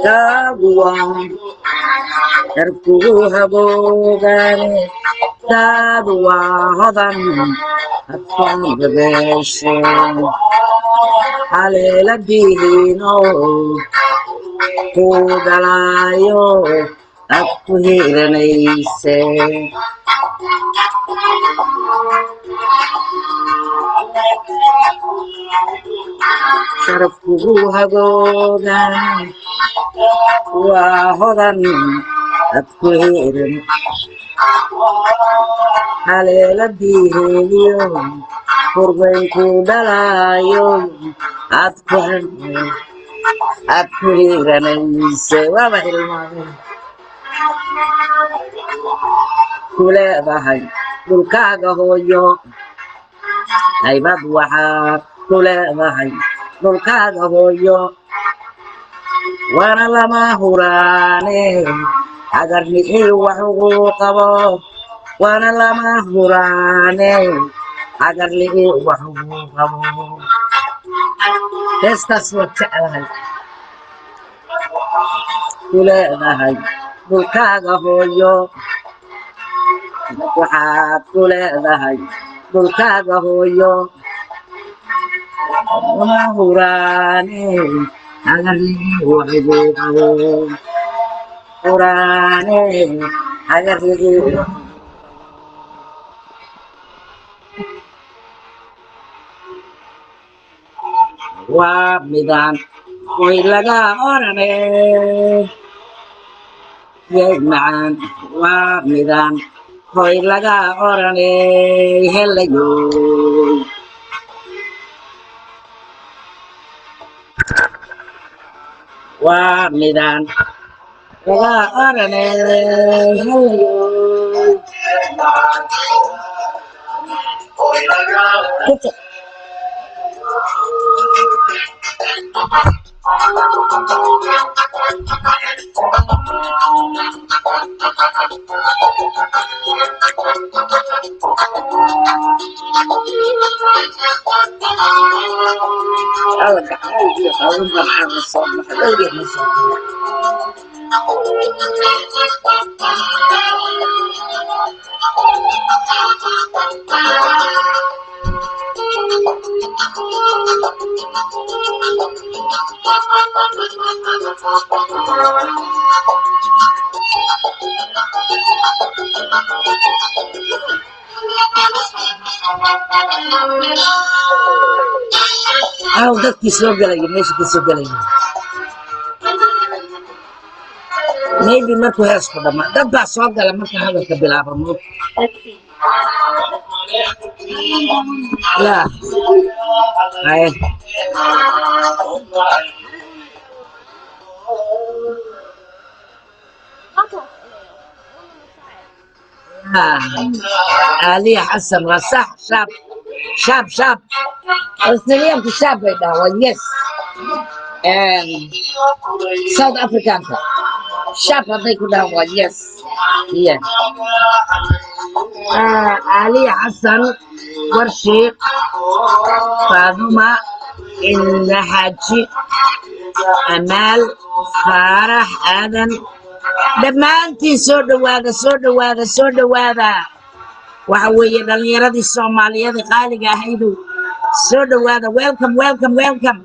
Daaduwaa darkugu haboogane, daaduwaa hodan adkaangabeeshe, haleela dihiino ku dhalaayo ad ku hiiranayse. Sharaf kugu hagoogan waa hodan ad ku hiiran, haleela diheeliyo furbayn ku dhalaayo ad ku aad ku hiiranayse. Waaba hilmaamay. Ku leedahay dhulkaaga hooyo haybad, waxaad ku leedahay dhulkaaga hooyo, waana lama huraane hagarnicii wax ugu qabo, waana lama huraane hagarlicii wax ugu qabo. Heestaas waa jeclahay. Ku leedahay dhulkaaga hooyo, waxaad ku leedahay dhulkaaga hooyo, lama huraane hagarligii wax ugu qabo, huraane hagarligii. Waa midaan way laga orane yay macaan, waa midaan hoy laga orane helayoy. Waa midaan laga orane helayoy. Alla gacmahaygiiyo qaawan baan caawa soo baxay, dhowgeed ma soo baxay. Aw, dadkii soo gelaya meesha ka soo gelaya, maybe markuu heesku dhammaa dad baa soo gala marka hadalka bilaaba mo ya haye. Aliya Xasan waa sax. Shaab shaab shaab, Australiyaanku shaab bay dhahaan, waa yes. South Africanka shaab hadday ku dhahaan waa yes, yeah. Aliya Xasan Warshiiq, Faaduma Inna Xaaji, Amaal Faarax Aadan, dhammaantiin soo dhowaada, soo dhowaada, soo dhowaada. Waxa weeye dhallinyaradii Soomaaliyeed ee qaaliga ahaydu, soo dhowaada. Welcome, welcome, welcome.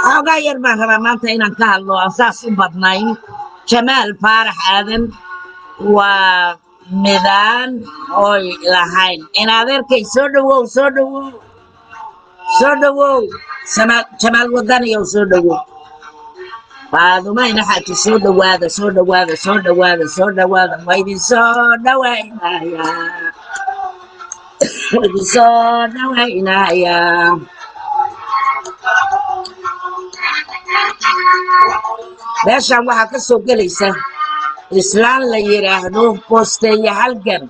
Xoogaa yar baan rabaa maanta inaan ka hadlo aan saas u badnayn. Jamaal Faarax Aadan waa midaan oy lahayn in adeerkay. Soo dhowow, soo dhowow, soo dhowow. Jamaal, Jamaal Wadaniyow, soo dhowow. Faaduma Inaxaaji, soo dhowaada, soo dhowaada, soo dhowaada, soo dhowaada. Waa idin soo dhowaynayaa, waa idin soo dhowaynayaa. Meeshan waxaa ka soo gelaysa islaan la yidhaahdo Boosteeye Halgan.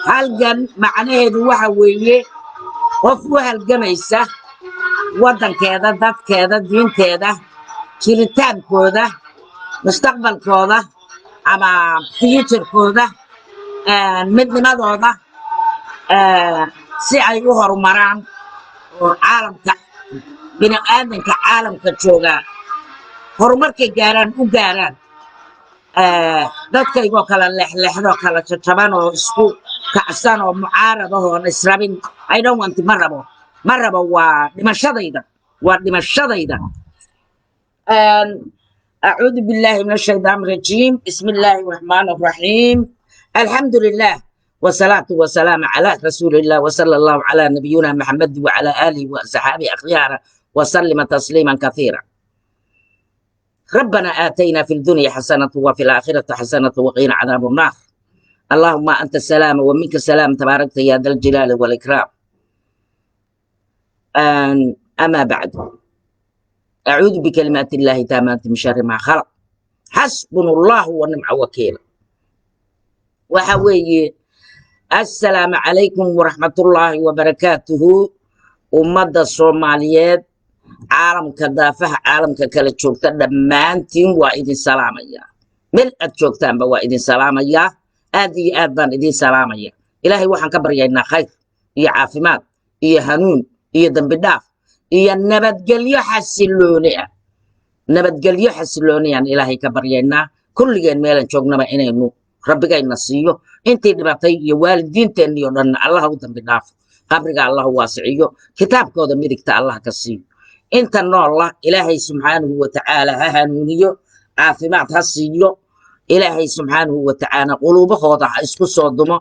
Halgan macnaheedu waxa weeye qof u halgamaysa waddankeeda, dadkeeda, diinteeda, jiritaankooda, mustaqbalkooda ama future-kooda, midnimadooda. Si ay u horumaraan oo caalamka, bini aadanka caalamka joogaa horumarkay gaaraan u gaaraan. Dadkaygoo kala leexleexdoo, kala jajaban oo isku kacsan oo mucaarad ah oon israbin, I don't want. Ma rabo, ma rabo. Waa dhimashadayda, waa dhimashadayda. أعوذ بالله من الشيطان الرجيم، بسم الله الرحمن الرحيم، الحمد لله والصلاة والسلام على رسول الله، وصلى الله على نبينا محمد وعلى آله وصحابه أخيارا وسلم تسليما كثيرا. ربنا آتينا في الدنيا حسنة وفي الآخرة حسنة وقنا عذاب النار. اللهم أنت السلام ومنك السلام، تباركت يا ذا الجلال والإكرام. أما بعد، أعوذ بكلمات الله تامات من شر ما خلق، حسبنا الله ونعم وكيل. Waxa weeye, assalaamu calaykum waraxmatullaahi wabarakaatuhu. Ummadda Soomaaliyeed, caalamka, daafaha caalamka kala joogta, dhammaantiin waa idin salaamaya. Meel aad joogtaanba waa idin salaamayaa. Aad iyo aad baan idin salaamaya. Ilaahay waxaan ka baryaynaa khayr iyo caafimaad iyo hanuun iyo dambi dhaaf iyo nabadgelyo xasilooni ah. Nabadgelyo xasilooniyaan Ilaahay ka baryaynaa kulligeen meelan joognaba inaynu rabbigayna siiyo. Intii dhibatay iyo waalidiinteennii oo dhanna Allah u dambi dhaafo, qabriga Allah waasiciyo, kitaabkooda midigta Allah ka siiyo. Inta noolla Ilaahay subxaanahu watacaala ha hanuuniyo, caafimaad ha siiyo. Ilaahay subxaanahu watacaala quluubahooda ha isku soo dumo.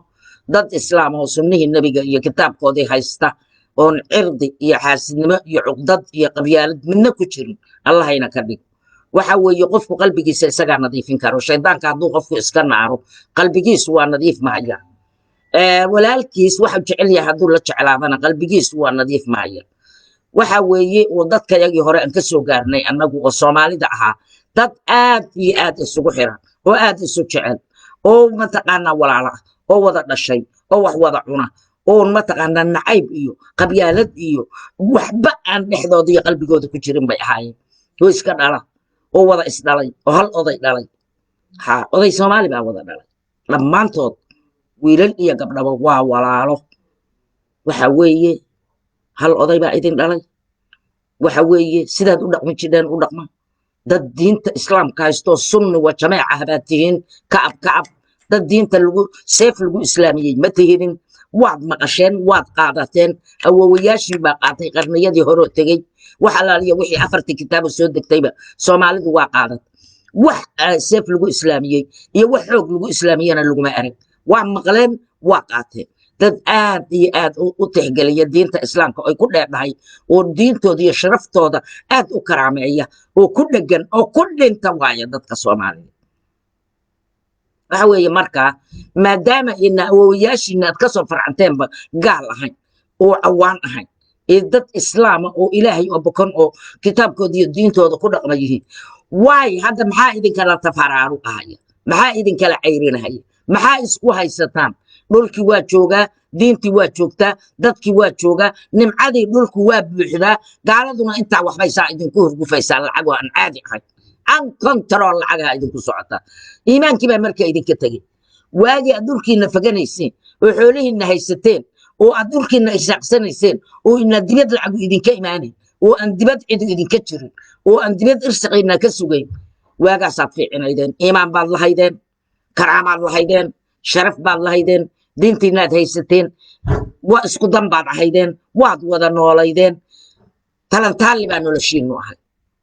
Dad islaam oo sunnihii nebiga iyo kitaabkoodii haysta oon cirdi iyo xaasidnimo iyo cuqdad iyo qabyaalad midna ku jirin Allahayna ka dhigo. Waxa weeye, qofku qalbigiisa isagaa nadiifin karo. Shaydaanka hadduu qofku iska naaro, qalbigiisu waa nadiif mahaya. Walaalkiis waxau jecel yahay hadduu la jeclaadana, qalbigiisu waa nadiif mahaya. Waxa weeye, oo dadkayagii hore aan ka soo gaarnay annagu oo Soomaalida ahaa, dad aad iyo aad isugu xiran oo aad isu jecel oo mataqaanaa walaala ah oo wada dhashay oo wax wada cuna oon mataqaanaa nacayb iyo qabyaalad iyo waxba aan dhexdooda iyo qalbigooda ku jirin bay ahaayeen, oo iska dhala oo wada isdhalay oo hal oday dhalay. Ha, oday Soomaali baa wada dhalay dhammaantood, wiilal iyo gabdhaba waa walaalo. Waxa weeye, hal oday baa idin dhalay. Waxa weeye, sidaad u dhaqmi jidheen u dhaqma. Dad diinta islaamka haystoo sunni wa jameeca baad tihiin. Kacab kacab, dad diinta lagu seef lagu islaamiyey ma tihidin. Waad maqasheen, waad qaadateen. Awowayaashii baa qaatay qarniyadii horoo tegey. Wax alaaliya wixii afartii kitaabo soo degtayba Soomaalidu waa qaadat. Wax seef lagu islaamiyey iyo wax xoog lagu islaamiyena laguma arag. Waa maqleen, waa qaateen. Dad aad iyo aad u tixgeliya diinta islaamka ay ku dheerdhahay oo diintooda iyo sharaftooda aad u karaameeya oo ku dhegan oo ku dhinta waaya dadka Soomaaliya. Waxa weeye markaa, maadaama ina awowayaashiina aad kasoo farcanteenba gaal ahayn oo cawaan ahayn ee dad islaama oo Ilaahay oo bokan oo kitaabkooda iyo diintooda ku dhaqma yihiin, waay hadda maxaa idinkala tafaraaruqahaya? Maxaa idinkala cayrinahaya? Maxaa isku haysataan? Dhulkii waa joogaa, diintii waa joogtaa, dadkii waa joogaa, nimcadii dhulku waa buuxdaa. Gaaladuna intaa waxbay saa idinku horgufaysaa, lacag oo aan caadi ahayn, uncontrol lacagaha idinku socotaa. Iimaankii baa marka idinka tegey. Waagii aad dhulkiina faganayseen oo xoolihiina haysateen oo aad dhulkiina isaaqsanayseen oo ina dibad lacagu idinka imaanayn oo aan dibad cidu idinka jirin oo aan dibad irsaqiina ka sugayn, waagaasaad fiicinaydeen. Iimaan baad lahaydeen, karaamaad lahaydeen, sharaf baad lahaydeen, diintiinaad haysateen, waa isku dan baad ahaydeen, waad wada noolaydeen. Talantaalli baa noloshiinu ahay.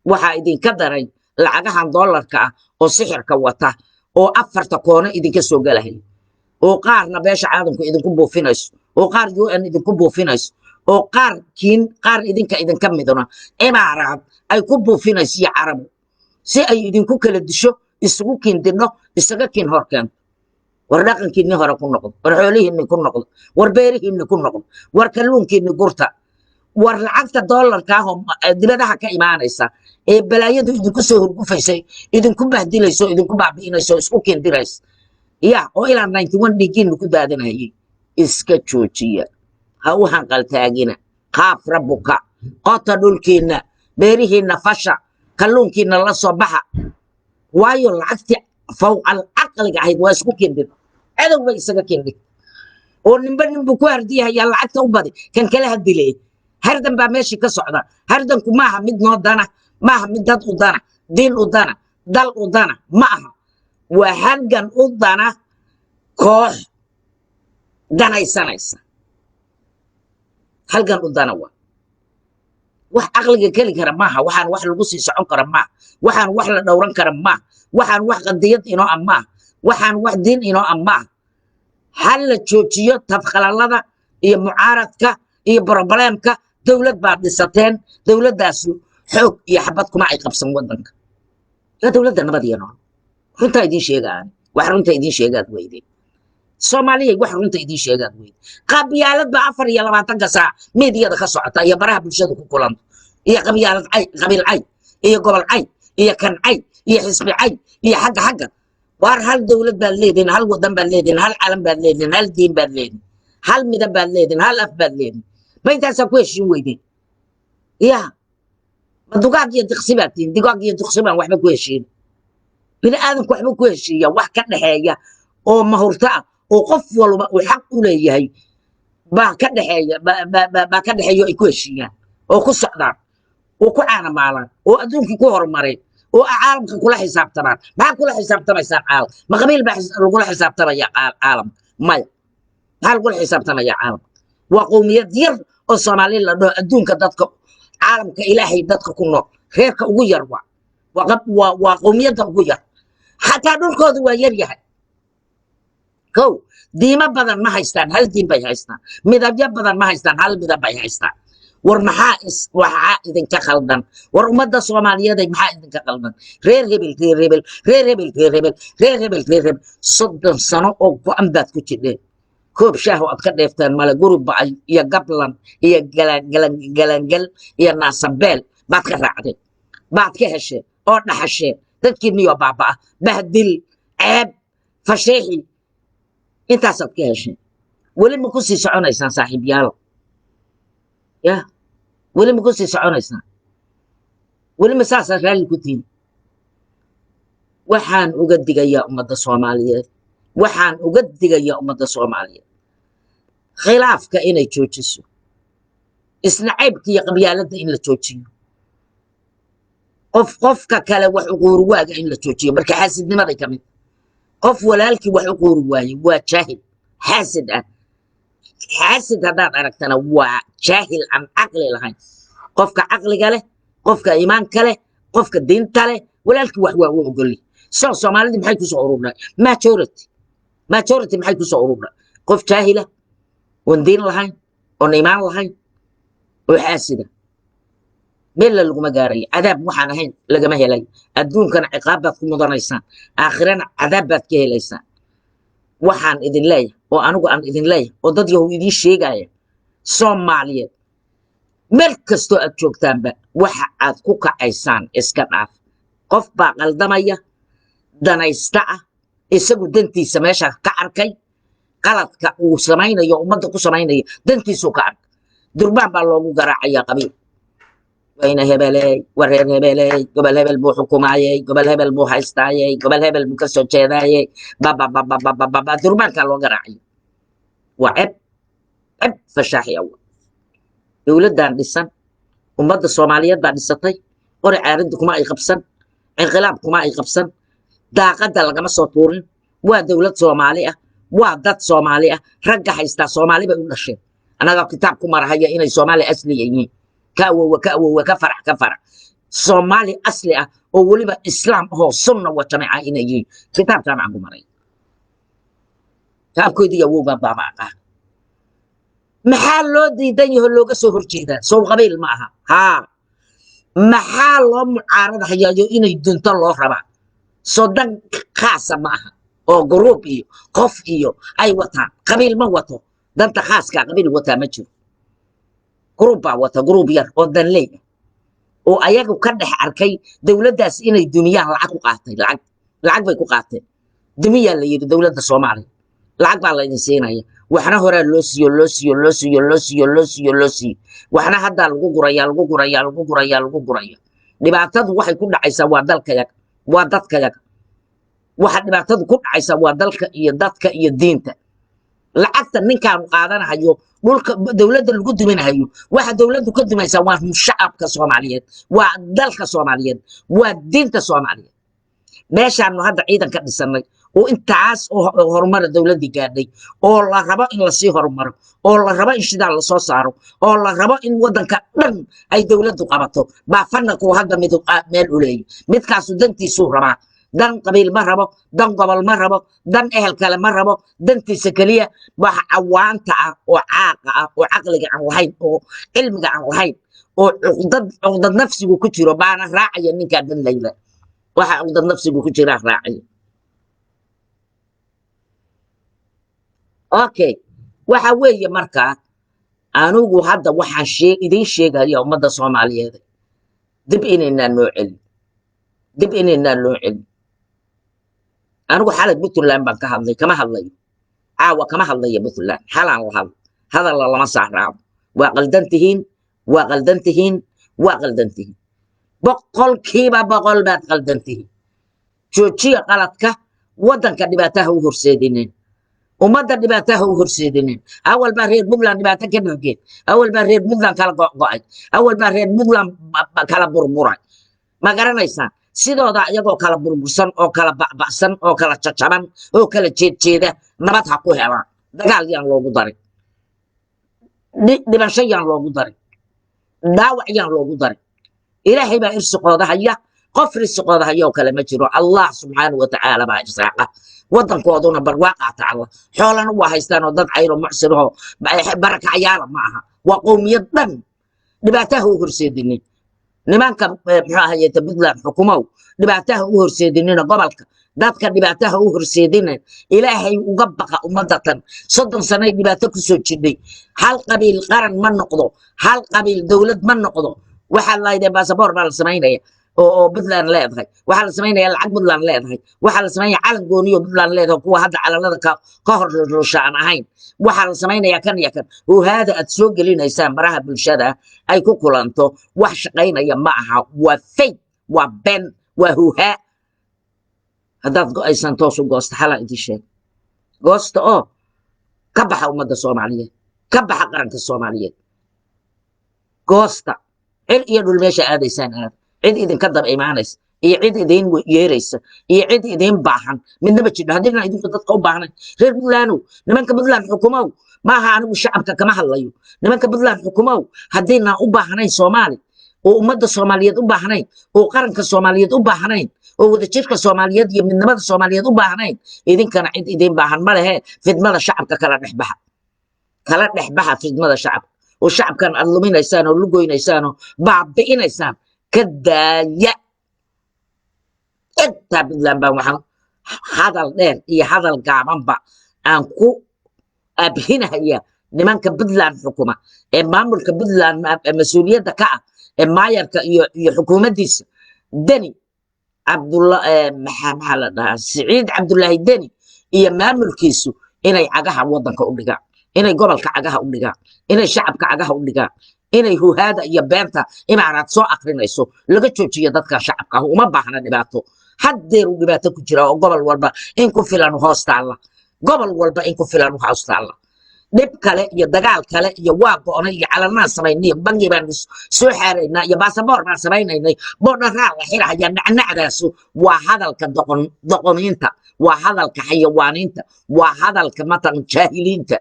Waxaa idinka daray lacagahan doolarka ah oo sixirka wata oo afarta koono idinka soo galahaya, oo qaarna beesha caalamku idinku buufinayso, oo qaar UN idinku buufinayso, oo qaar kiin qaar idinka idinka miduna Imaaraad ay ku buufinayso iyo Carabu, si ay idinku kala disho, isugu kiin didho, isaga kiin hor keento. War dhaqankiinni hore ku noqdo, war xoolihiinni ku noqdo, war beerihiinni ku noqdo, war kalluunkiinni gurta. War lacagta doolarka ah oo dibadaha ka imaanaysa ee balaayadu idinku soo horgufaysay, idinku bahdilayso, idinku baabi'inayso, isku kiindiraysa ya oo ilaa 91 dhiiggiinna ku daadanayay, iska joojiya. Ha u hanqaltaagina. Qaaf rabbuka, qota dhulkiinna, beerihiinna fasha, kalluunkiinna la soo baxa. Waayo, lacagtii fawqal caqliga ahayd waa isku kiindhig, cadow bay isaga kiindhig. Oo ninba ninbuu ku hardiyahayaa, lacagta u badi, kan kale ha dilay. Hardan baa meeshii ka socda. Hardanku maaha mid noo dana, maaha mid dad u dana, diin u dana, dal u dana ma aha. Waa halgan u dana koox danaysanaysa. Halgan u dana waa wax caqliga keli kara maaha. Waxaan wax lagu sii socon kara maaha. Waxaan wax la dhowran kara maaha. Waxaan wax qadiyad inoo ah maaha. Waxaan wax diin inoo ah maaha. Ha la joojiyo tafkhalalada iyo mucaaradka iyo problemka. Dowlad baad dhisateen. Dowladdaasu xoog iyo xabad kuma ay qabsan waddanka. Waa dowladda nabad iyo nool. Runtaa idiin sheegaan, wax runta idiin sheegaad weydeen. Soomaaliyay, wax runta idiin sheegaad weyde. Qabyaalad baa 24-ka saac miidiyada ka socota iyo baraha bulshada ku kulanto, iyo qabyaalad cay, qabiil cay, iyo gobol cay, iyo kan cay, iyo xisbi cay, iyo xagga xagga. Waar, hal dowlad baad leedihin, hal wadan baad leedihin, hal calan baad leedihin, hal diin baad leedihin, hal midab baad leedihin, hal af baad leedihin. Ma intaasaa ku heshiin weydeen? Ya, ma dugaag iyo diqsi baad tihin? Dugaag iyo diqsi baan waxba ku heshiin. Bini aadamku waxba ku heshiiya wax ka dhexeeya oo mahurto ah oo qof walba uu xaq u leeyahay baa ka dhexeeya, baa ka dhexeeya oo ay ku heshiiyaan oo ku socdaan oo ku caanamaalaan oo adduunkii ku horumareen oo caalamka kula xisaabtamaan. Maxaa kula xisaabtamaysaan caalam? Ma qabiil baa lagula xisaabtamaya caalamka? Maya. Maxaa lagula xisaabtamaya caalamka? Waa qowmiyad yar oo Soomaali la dhaho. Adduunka, dadka caalamka Ilaahay, dadka ku nool reerka ugu yar waa qowmiyadda ugu yar. Xataa dhulkoodu waa yar yahay. Kow, diimo badan ma haystaan, hal diin bay haystaan. Midabyo badan ma haystaan, hal midab bay haystaan. War, maxaa is waxaa idinka khaldan? War, ummadda Soomaaliyeed, maxaa idinka khaldan? Reer hebel, reer hebel, reer hebel, reer hebel, reer hebel, reer hebel. 30 sano oo go-an baad ku jidheen. Koob shaah oo aad ka dheefteen male. Guri ba'ay iyo gablan iyo galangal iyo naasabeel baad ka raacdeen, baad ka hesheen oo dhaxasheen. Dadkiiniyoo baaba'a, bahdil, ceeb, fasheexi, intaasaad ka hesheen. Weli ma ku sii soconaysaan, saaxiibyaalo? Ya, weli ma ku sii soconaysaan? Weli ma saasaad raalli ku tihiin? Waxaan uga digayaa ummadda Soomaaliyeed, waxaan uga digayaa ummadda Soomaaliyeed khilaafka inay joojiso, isnacaybka iyo qabyaaladda in la joojiyo, qof qofka kale wax u quuri waaga in la joojiyo. Marka xaasidnimaday ka mid. Qof walaalkii wax u quuri waaye waa jaahil xaasid ah. Xaasid haddaad aragtana waa jaahil aan caqli lahayn. Qofka caqliga leh, qofka iimaanka leh, qofka diinta leh, walaalkii wax waa u ogolli. So Soomaalidii maxay kusoo ururnay? Majority maxay kusoo ururnay? Qof jaahila oon diin lahayn, oon iimaan lahayn, oo xaasida. Meella laguma gaarayo. Cadaab waxaan ahayn lagama helayo. Adduunkana ciqaab baad ku mudanaysaan, aakhirana cadaab baad ka helaysaan. Waxaan idin leeyahay oo anigu aan idin leeyahay oo dad yahow idiin sheegaya, Soomaaliyeed, meel kastoo aad joogtaanba, waxa aad ku kacaysaan iska dhaaf. Qof baa qaldamaya, danaysta ah, isagu dantiisa meesha ka arkay. Qaladka uu samaynayo, ummadda ku samaynayo, dantiisuu ka arkay. Durbaan baa loogu garaacayaa qabiil. Wayna hebeley, waa reer hebeley, gobol hebel buu xukumaayey, gobol hebel buu haystaayey, gobol hebel buu kasoo jeedaayey, bababababababa, durbaankaa loo garaacaya. Waa ceb, ceb fashaaxi awa. Dowladdan dhisan ummadda Soomaaliyeed baa dhisatay. Qori caaraddi kuma ay qabsan, inqilaab kuma ay qabsan, daaqadda lagama soo tuurin. Waa dowlad Soomaali ah, waa dad Soomaali ah. Ragga haystaa Soomaali bay u dhasheen. Annagaa kitaab ku marahaya inay Soomaali asliya yihiin, ka awowa, ka awowa, ka farac, ka farac, Soomaali asli ah oo weliba Islaam ahoo sunna wa jamiica inay yihiin. Kitaab jaamacan ku maray, kitaabkoodii awowgan baama aqaan. Maxaa loo diidan yaho looga soo horjeedaa? Sow qabiil ma aha? Haa. Maxaa loo mucaaradahayaayo inay dunto loo rabaa? Soo dan khaasa ma aha oo group iyo qof iyo ay wataan? Qabiil ma wato danta khaaska. Qabiil wataa ma jiro. Group baa wata, group yar oo danley ah oo ayagu ka dhex arkay dowladdaas inay dumiyaan. Lacag ku qaatay, lacag, lacag bay ku qaateen. Dumiyaa la yidhi dowladda Soomaaliya, lacag baa laydin siinaya. Waxna horaa loo siiyo, loo siiyo, loo siiyo, loo siiyo, loo siiyo, loo siiyo. Waxna haddaa lagu guraya, lagu guraya, lagu guraya, lagu guraya. Dhibaatadu waxay ku dhacaysaa waa dalkayaga, waa dadkayaga. Waxa dhibaatadu ku dhacaysaa waa dalka iyo dadka iyo diinta. Lacagta ninkaanu qaadanahayo, dhulka dowladda lagu duminahayo, waxa dowladdu ka dumaysaa waa shacabka Soomaaliyeed, waa dalka Soomaaliyeed, waa diinta Soomaaliyeed. Meeshaanu hadda ciidan ka dhisanay oo intaas oo horumara dowladdii gaadhay, oo la rabo in lasii horumaro, oo la rabo in shidaal lasoo saaro, oo la rabo in waddanka dhan ay dowladdu qabato, baa fanaquu hadda mid meel u leeyay. Midkaasu dantiisuu rabaa. Dan qabiil ma rabo, dan gobol ma rabo, dan ehel kale ma rabo, dantiisa keliya. Waxa cawaanta ah oo caaqa ah oo caqliga aan lahayn oo cilmiga aan lahayn oo cuqdad nafsigu ku jiro baana raacaya ninkaa dan layla. Waxa cuqdad nafsigu ku jiraa raacaya. Okay, waxa weeye markaa anigu hadda waxaan idiin sheegaya, ummadda Soomaaliyeed, dib inaynaan noo celin, dib inaynaan noo celin. Anigu xalay Puntland baan ka hadlay, kama hadlayo caawa, kama hadlayo Puntland. Xalaan la hadlo, hadalla lama saaraabo. Waa qaldan tihiin, waa qaldan tihiin, waa qaldan tihiin, 100% baad qaldan tihiin. Joojiya qaladka. Waddanka dhibaataha u horseedinin, ummadda dhibaataha u horseedinin. Awal baa reer Puntland dhibaato ka dhargeen, awal baa reer Puntland kala go'go'ay, awal baa reer Puntland kala burburay. Ma garanaysaan? Sidooda iyagoo kala burbursan oo kala ba'ba'san oo kala jajaban oo kala jeedjeeda nabad ha ku helaan. Dagaal yaan loogu darin, dhibasho yaan loogu darin, dhaawac yaan loogu darin. Ilaahay baa irsiqooda haya. Qof risiqooda haya oo kale ma jiro. Allah subxaanahu watacaala baa irsaaqa. Waddankooduna barwaaqaa taalla, xoolana waa haystaan oo dad cayro mucsirahoo barakacyaala ma aha. Waa qowmiyad dhan. Dhibaataha u horseedinin nimanka muxuu ahayete Puntland xukumow. Dhibaataha u horseedinina gobolka, dadka dhibaataha u horseedina. Ilaahay uga baqa ummadatan. 30 sanay dhibaato kusoo jidhay. Hal qabiil qaran ma noqdo, hal qabiil dowlad ma noqdo. Waxaad lahaydeen baasaboor baa la samaynaya oo Puntland leedahay, waxaa la samaynaya lacag Puntland leedahay, waxaa la samaynaya calan gooniyo Puntland leedahay, kuwa hadda calanada ka hor lusha aan ahayn, waxaa la samaynaya kan iyo kan. Oo haada aad soo gelinaysaan baraha bulshada ay ku kulanto, wax shaqaynaya ma aha. Waa fake, waa ben, waa huhaa. Haddaad go'aysan, toos u goosta. Xalaa idin sheeg, goosta oo ka baxa ummadda Soomaaliyeed, ka baxa qaranka Soomaaliyeed. Goosta cir iyo dhul meesha aadaysaan aada. Cid idinka daba imaanaysa iyo cid idiin yeeraysa iyo cid idiin baahan midnaba jidho. Haddina idinku dadka u baahnayn, reer Puntlandow, nimanka Puntland xukumow, maaha anigu shacabka kama hadlayo, nimanka Puntland xukumow, haddiinaan u baahnayn Soomaali oo ummadda Soomaaliyeed u baahnayn oo qaranka Soomaaliyeed u baahnayn oo wadajirka Soomaaliyeed iyo midnimada Soomaaliyeed u baahnayn, idinkana cid idiin baahan ma lehe. Fidmada shacabka kala dhexbaxa, kala dhexbaxa fidmada shacabka oo shacabkan aad luminaysaan oo lugoynaysaan oo baabi'inaysaan ka daaya. Intaa Puntland baan waxaan hadal dheer iyo hadal gaabanba aan ku abhinahaya nimanka Puntland xukuma ee maamulka Puntland mas-uuliyadda ka ah ee maayarka iyo xukuumaddiisa Deni Cabdulla, maxaa la dhahaa, Siciid Cabdullaahi Deni iyo maamulkiisu, inay cagaha waddanka u dhigaan, inay gobolka cagaha u dhigaan, inay shacabka cagaha u dhigaan, inay huhaada iyo beenta Imaaraad soo akrinayso laga joojiyo. Dadka shacabka ah uma baahna dhibaato. Haddeer uu dhibaato ku jira oo gobol walba in ku filan hoos taalla, gobol walba in ku filan hoos taalla. Dhib kale iyo dagaal kale iyo waa go'nay iyo calanaan samaynay, bangi baan soo xaaraynaa iyo baasaboor baan samaynaynay, boodharaa la xirahaya, nacnacdaasu waa hadalka doqon doqoniinta, waa hadalka xayawaaniinta, waa hadalka matalan jaahiliinta.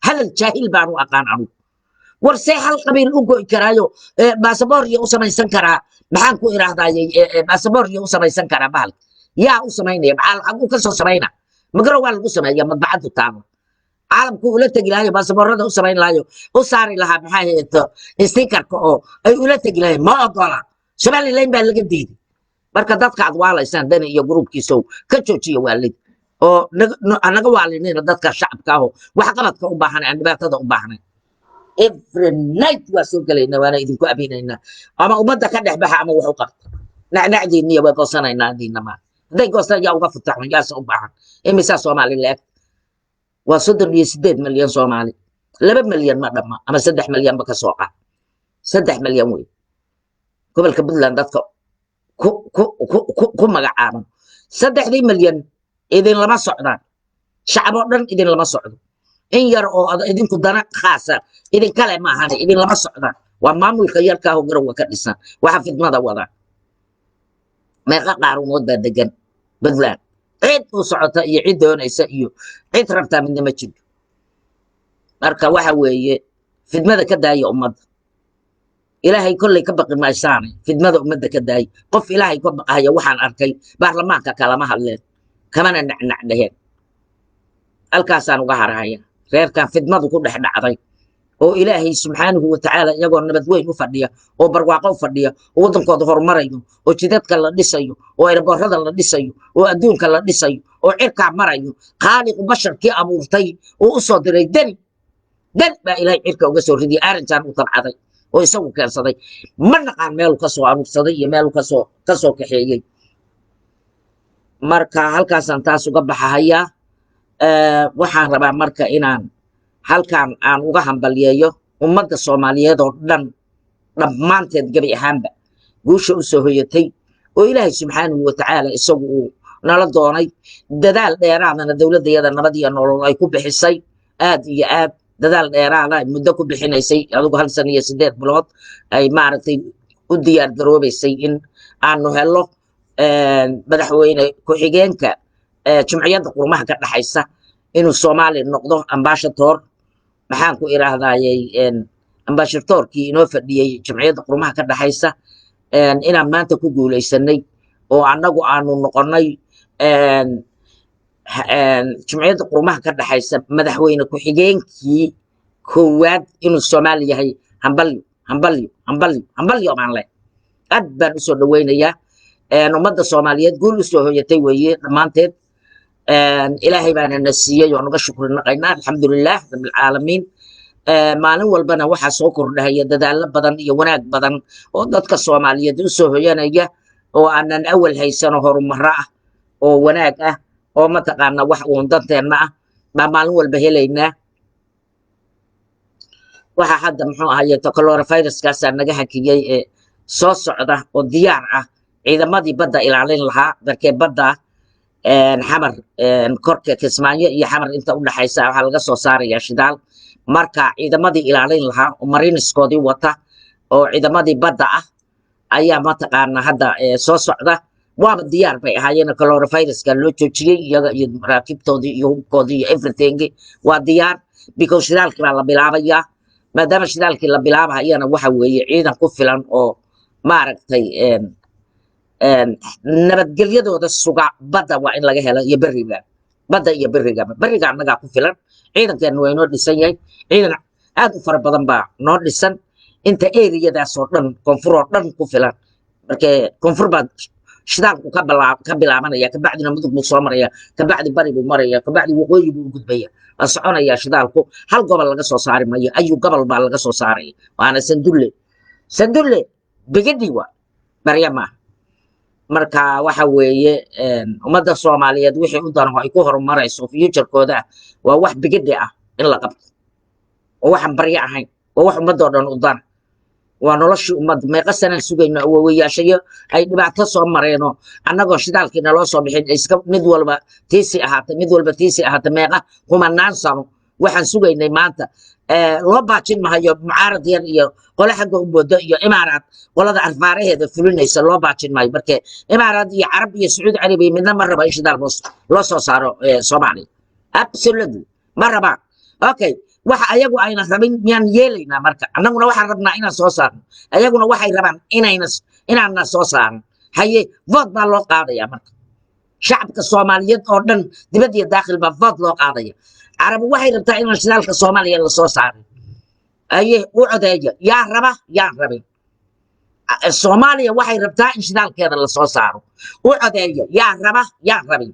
Hadal jaahil baan u aqaan anugu. War see hal qabiil u go'i karaayo baasaboor iyo u samaysan karaa? Maxaan ku idhaahdayey, baasaboor iyo u samaysan karaa? Bahalka yaa u samaynaya? Maxaa lacag u kasoo samayna? Magaro waa lagu sameeya, madbacadu taala. Caalamku ula tegi lahayo, baasaboorada u samayn lahayo, u saari lahaa, maxaa hayto, stickerka oo ay ula tegi lahayn. Ma ogola, Somaliland baa laga diiday. Marka dadka aad waalaysaan, Dani iyo gruubkiisow, ka joojiya waalid oo naga waalinina dadka shacabka ahoo waxqabadka u baahan, aan dhibaatada u baahnayn. Every night waa soo gelaynaa, waana idinku abinaynaa. Ama ummadda ka dhex baxa ama wax u qabta. Nacnacdiinniya way goosanaynaa adiina maa. Hadday goostaan, yaa uga futaxun? Yaase u baahan? Imisaa Soomaali la-eg? Waa 38 milyan Soomaali. 2 milyan ma dhamma, ama 3 milyanba ka soo qaad, 3 milyan wey gobolka Puntland dadka ku magacaaban. 3dii milyan idinlama socdaan. Shacab oo dhan idinlama socdo. In yar oo idinku dana khaasa idinkale maahane, idin lama socdaan. Waa maamulka yarkaaho Garowe ka dhisan waxa fidmada wada. Meeqa qaarumood baa degan Puntland? Cid u socota iyo cid doonaysa iyo cid rabtaa midna ma jirto. Marka waxa weeye, fidmada ka daaya ummadda. Ilaahay kolley ka baqi maysaane, fidmada ummadda ka daaya. Qof Ilaahay ka baqahaya waxaan arkay baarlamaanka kalama hadleen, kamana nacnac dheheen. Halkaasaan uga harahaya reerkan fidmadu ku dhex dhacday, oo Ilaahay subxaanahu watacaala iyagoo nabad weyn u fadhiya oo barwaaqo u fadhiya oo waddankooda horumarayo oo jidadka la dhisayo oo airportada la dhisayo oo adduunka la dhisayo oo cirkaa marayo, Khaaliqu basharkii abuurtay oo u soo diray Deni. Deni baa Ilaahay cirka uga soo ridiyay, arrintan u tabcaday oo isagu keensaday. Ma naqaan meelu ka soo aruursaday iyo meelu kasoo kaxeeyey. Marka halkaasaan taas uga baxahayaa. Waxaan rabaa marka inaan halkan aan uga hambalyeeyo ummadda Soomaaliyeed oo dhan dhammaanteed, gebi ahaanba, guusha u soo hoyatay oo Ilaahay subxaanahu watacaala isagu uu nala doonay, dadaal dheeraadana dowladdayada Nabad iyo Nolol ay ku bixisay, aad iyo aad dadaal dheeraada ay muddo ku bixinaysay, adigu hal sana iyo 8 bilood ay maaragtay u diyaar garoobaysay in aanu helo madaxweyne ku-xigeenka Jumciyadda Qurumaha ka dhaxaysa inuu Soomaali noqdo, ambassador, maxaan ku idhaahdayey, ambassadorkii inoo fadhiyey Jumciyadda Qurumaha ka dhaxaysa, inaan maanta ku guulaysanay oo annagu aanu noqonnay Jumciyadda Qurumaha ka dhaxaysa madaxweyne ku-xigeenkii koowaad inuu Soomaali yahay. Hambalyo, hambalyo, hambalyo, hambalyo baan leh. Aad baan usoo dhaweynayaa ummadda Soomaaliyeed. Guul usoo hoyatay weeye dhammaanteed. Ilaahay baana na siiyey oo naga shukri naqaynaa, alxamdulilah rabbilcaalamiin. Maalin walbana waxaa soo kordhahaya dadaallo badan iyo wanaag badan oo dadka Soomaaliyeed usoo hoyanaya oo aanan awal haysano, horumaro ah oo wanaag ah oo mataqaana wax uun danteenna ah baa maalin walba helaynaa. Waxa hadda, muxuu ahaye, coronaviruskaasaa naga hakiyey ee soo socda oo diyaar ah ciidamadii badda ilaalin lahaa. Darkee badda Xamar korka, Kismaayo iyo Xamar inta u dhaxaysa, waxaa laga soo saarayaa shidaal. Marka ciidamadii ilaalin lahaa oo mariiniskoodii wata oo ciidamadii badda ah ayaa mataqaana hadda soo socda. Waaba diyaar bay ahaayeen, coronaviruska loo joojiyey. Iyaga iyo maraakiibtoodii iyo hubkoodii iyo everything waa diyaar, because shidaalkii baa la bilaabayaa. Maadaama shidaalkii la bilaabahayana, waxa weeye ciidan ku filan oo maaragtay nabadgelyadooda suga badda waa in laga helo iyo beriga. Badda iyo berigaba, beriga annagaa ku filan. Ciidankeenu waa inoo dhisan yahay, ciidan aad u fara badan baa noo dhisan, inta eriyadaas oo dhan, koonfur oo dhan ku filan. Marka koonfur baa shidaalku ka bilaabanaya, kabacdina Mudug buu soo maraya, kabacdi bari buu maraya, kabacdi waqooyi buu u gudbaya. Waa soconaya shidaalku, hal gobol laga soo saari mayo, ayu gobol baa laga soo saaraya, waana Sandulle. Sandulle bigidhi waa barya maaha. Marka waxa weeye, ummadda Soomaaliyeed wixii u danaho ay ku horumarayso futurekooda ah waa wax bigidhi ah in la qabto, oo waxaan baryo ahayn, waa wax ummadoo dhan u dana, waa noloshii ummadda. Meeqa sanaan sugayno? Awowayaashayo ay dhibaato soo mareenoo annagoo shidaalkii naloo soo bixin, iska mid walba tiisi ahaatay, mid walba tiisi ahaatay, meeqa kumanaan sano waxaan sugaynay maanta loo baajin mahayo. Mucaarad yar iyo qole xagga u moodo iyo Imaaraad qolada arfaaraheeda fulinaysa loo baajin maayo. Marka Imaaraad iyo Carab iyo Sacuudi Carabiya midna ma raba in shidaal loo soo saaro Soomaaliya, absolutely ma rabaan. Okay, waxa ayagu ayna rabin miyaan yeelaynaa? Marka annaguna waxaan rabnaa inaan soo saarno, ayaguna waxay rabaan inayna inaanna soo saaran. Haye, vote baa loo qaadaya. Marka shacabka Soomaaliyeed oo dhan, dibad iyo daakhil, baa vote loo qaadaya. Carabu waxay rabtaa inaan shidaalka Soomaaliya lasoo saarin. Aye, u codeeya, yaa raba, yaan rabin? Soomaaliya waxay rabtaa in shidaalkeeda lasoo saaro. U codeeya, yaa raba, yaan rabin?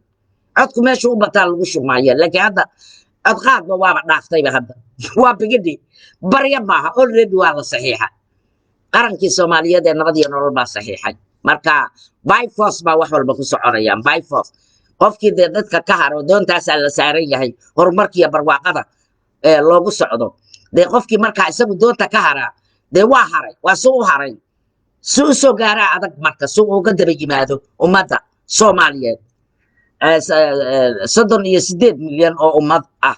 Codku meesha u bataa lagu shubmaya. Laakiin hadda codqaadba waaba dhaaftayba, hadda waa bigidhi, barya maaha. Already waa la saxiixa, qarankii Soomaaliyeed ee Nabad iyo Nolol baa saxiixay. Marka by force baa wax walba ku soconayaan, by force. Qofkii dee dadka ka haro, doontaasaa la saaran yahay horumarkiiyo barwaaqada ee loogu socdo. Dee qofkii markaa isagu doonta ka haraa, dee waa haray, waa si u haray, si u soo gaaraa adag. Marka si uga daba yimaado ummadda Soomaaliyeed, 38 milyan oo ummad ah.